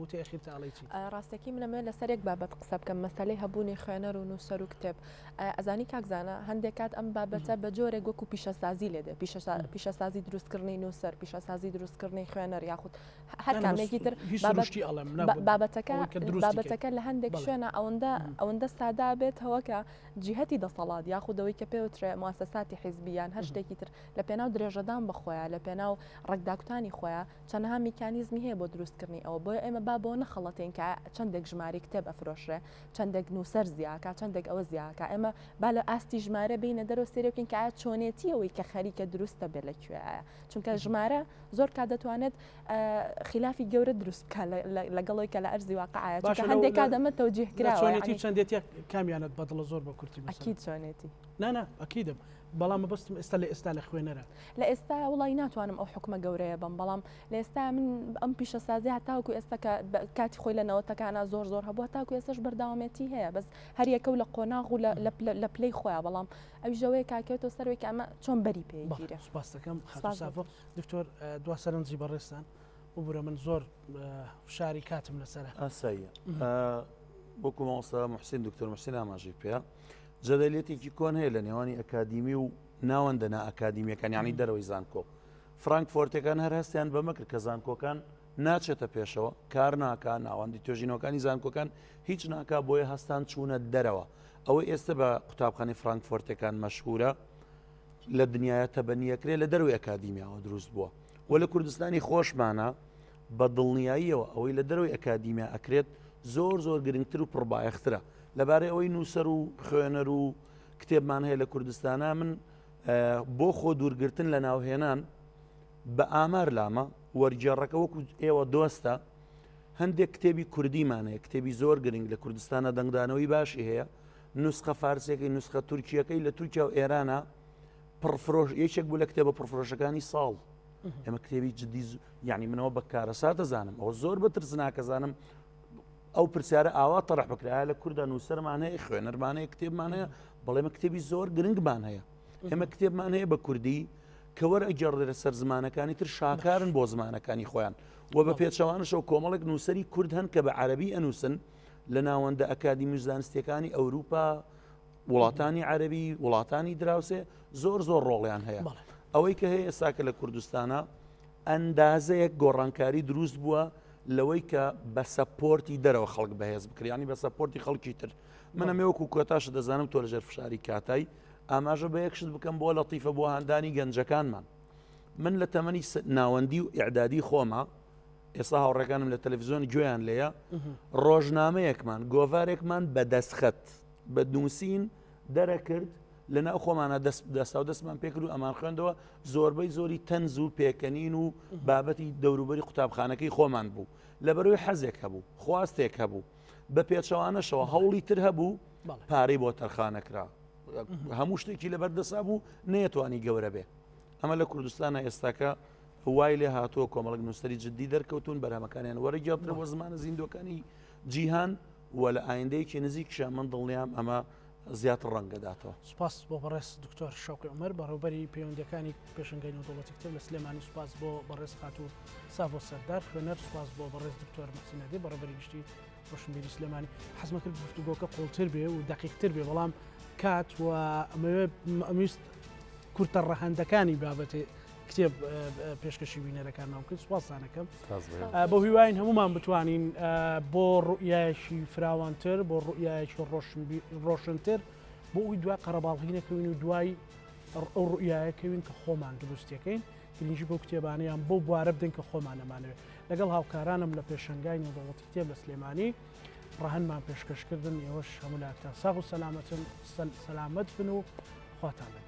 وتی ئەخیر تاڵی چی ڕاستەکەی منەمەوێت لەسەر یەک بابەت قسە بکەم مەسەلەی هەبوونی خوێنەر و نووسەر و کتێب ئەزانی کاک زانا هەندێک کات ئەم بابەتە بە جۆرێک وەکو پیشەسازی لێ دێ پیشەسازی دروستکردنی نووسەر پیشەسازی دروستکردنی خوێنەر یاخود هەر کامێکی تر بابەتەکە بابەتەکە لە هەندێک شوێنە ئەوەندە ئەوەندە سادا بێتەوە کە جیهەتی دەسەڵات یاخود ئەوەی کە پێوترێ موسەساتی حیزبی یان هەر شتێکی تر لە پێناو درێژەدان بە خۆیان لە پێناو ڕەگداکوتانی خۆیان چەندەها میکانیزمی هەیە بۆ دروستکردنی ئەوە بۆیە ئێمە با بۆ نەخەڵەتێن کە چەندێک ژمارەی کتێب ئەفرۆشرێ چەندێک نووسەر زیاکا چەندێک ئەوە زیاکا ئێمە با لە ئاستی ژمارە بینە دەرەوە سێرێ بکەین کە ئایا چۆنێتی ئەوەی کە خەریکە دروستە بێ لە کوێیە چونکە ژمارە زۆر کات دەتوانێت خلافی گەورە دروست بکات لەگەڵەوەی کە لە ئەرزی واقعە چونکە هەندێک کات ئەمە تەوجیه کراوە چۆنێتی و چەندێتی کامیانت بەدڵە زۆر بە کورتی ئەکید چۆنێتی نا نا ئەکیدم بەڵام مەبەستم ئێستا لە ئێستا لە خوێنەرە. لە ئێستا وڵی ناتوانم ئەو حکومە گەورەیە بم بەڵام لە ئێستا من ئەم پیشەسازی هەتاوەکو ئێستا کە کاتی خۆی لە نەوەتەکانە زۆر زۆر هەبوو هەتاکو ئێستاش بەردەوامێتی هەیە بەس هەریەکە و لە قۆناغ و لە پلەی خۆیان بەڵام ئەویشەوەیە کاکەوێتەوە سەروی کە ئەمە چۆن بەری پێگیرە سپاس دەکەم خاتوو سافۆ دکتۆر دوا سەرنجی بەڕێزتان ببورە من زۆر فشاری کاتم لەسەرە. ئاساییە وەکو مامۆستا محسین دکتۆر محسین ئاماژەی پێ جەدەلیەتێکی کۆن هەیە لە نێوانی ئەکادیمی و ناوەندە نائەکادیمیەکان یانی دەرەوەی زانکۆ فرانکفۆرتەکان هەر هەستیان بەمە کرد کە زانکۆکان ناچێتە پێشەوە کار ناکا ناوەندی توێژینەوەکانی زانکۆکان هیچ ناکا بۆیە هەستان چوونە دەرەوە ئەوەی ئێستا بە قوتابخانەی فرانکفۆرتەکان مەشهورە لە دنیاە تەبەنیەکرێ لە دەروی ئەکادیمیاوە دروست بووە و لە کوردستانی خۆشمانە بە دڵنیاییەوە ئەوەی لە دەرەوەی ئەکادیمیا ئەکرێت زۆر زۆر گرنگتر و پڕبایەخترە لەبارەی ئەوەی نووسەر و خوێنەر و کتێبمان هەیە لە کوردستانە من بۆ خۆ دوورگرتن لە ناوهێنان بە ئامار لامە وەرگێڕەکە وەکو ئێوە دۆستە هەندێک کتێبی کوردیمان هەیە کتێبی زۆر گرنگ لە کوردستانە دەنگدانەوەی باشی هەیە نوسخە فارسیەکەی نوسخە تورکیەکەی لە تورکیا و ئێرانە پڕفرۆش یەکێک بوو لە کتێبە پڕفرۆشەکانی ساڵ ئێمە کتێبی جدی یعنی منەوە بە کارەسات دەزانم ئەوە زۆر بە ترسناکەزانم ئەو پرسیارە ئاوا تەرح بکرایە لە کووردا نووسەرمان هەیە خوێنەرمان هەیە کتێبمان هەیە بەڵێمە کتێبی زۆر گرنگمان هەیە ئێمە کتێبمان هەیە بە کوردی کە وەرئەگێڕدرێتە سەر زمانەکانی تر شاکارن بۆ زمانەکانی خۆیان و بە پێچەوانەشەوە کۆمەڵێک نووسەری کورد هەن کە بە عەربی ئەنووسن لە ناوەندە ئەکادیمی و زانستیەکانی ئەوروپا وڵاتانی عەربی وڵاتانی دراوسێ زۆر زۆر ڕۆڵیان هەیە ئەوەی کە هەیە ئێستاکە لە کوردستانە ئەندازەیەک گۆڕانکاری دروست بووە لەوەی کە بە support ی دەرەوە خەڵک بەهێز بکریانی بە support ی خەڵکی تر منەمێ وەکو کۆتاش دەزانم تۆ لەژێر فشاری کاتای ئاماژە بە یەک شت بکەم بۆ لەتیفە بۆ هاندانی گەنجەکانمان من لە تەمەنی ناوەندی و ئیعدادی خۆمە ئێستا هاوڕێکانم لە تەلەڤزیۆن گوێیان لێیە ڕۆژنامەیەکمان گۆڤارێکمان بە دەستخەت بە نووسین دەرەکرد لە ناو خۆمانە دەستا و دەستمان پێکرد و ئەمان خوێندەوە زۆربەی زۆری تەنز و پێکەنین و بابەتی دەوروبەری قوتابخانەکەی خۆمان بوو لەبەرەوەی حەزێک هەبوو خواستێک هەبوو بە پێچەوانەشەوە هەوڵی تر هەبوو پارەی بۆ تەرخانەکرا هەموو شتێکی لەبەر دەسا بوو نەیەتوانی گەورە بێ ئەمە لە کوردستانە ئێستاکە وای لێ هاتووە کۆمەڵک نووسری جددی دەرکەوتون بەرهەمەکانیان وەرەگێڕدرێ بۆ زمانە زیندوەکانی جیهان و لە ئایندەیەکی نزیکشە من دڵنیام ئەمە. زیاتر ڕەنگ ئەداتەوە. سوپاس بۆ بەڕێز دکتۆر شەوقی عومەر بەڕێوبەری پەیوەندیەکانی پێشەنگای نێودەوڵەتی کتێب لە سلێمانی، سوپاس بۆ بەڕێز خاتوو ساڤۆ سەردار خوێنەر، سوپاس بۆ بەڕێز دکتۆر موحسین هەدی بەڕێوبەری گشتی ڕۆشنبیری سلێمانی. حەزمە کرد گفتوگۆکە قوڵتر بێ و دەقیقتر بێ، بەڵام کات و ئەمەوێ ئەمویست کورتە ڕەهەندەکانی بابەتی کتێب پێشکەشی بینەرەکانمان بکەین. سوپاستان ئەکەم. بۆ هیواین هەمومان بتوانین بۆ ڕوئیایەکی فراوانتر، بۆ ڕوئیایەکی ڕۆشنتر، بۆ ئەوی دوای قەرەباڵغی نەکەوین و دوای ئەو ڕوئیایە کەوین کە خۆمان دروستیەکەین، گرنگی بۆ کتێبانەیان بۆ بوارە بدەین کە خۆمان ئەمانەوێت. لەگەڵ هاوکارانم لە پێشەنگای نێودەوڵەتی کتێب لە سلێمانی ڕەهەندمان پێشکەشکردن. ئێوەش هەموو لایەکتان ساغ و سەلامەتن، سەلامەت بن و خواتان لەگەڵ.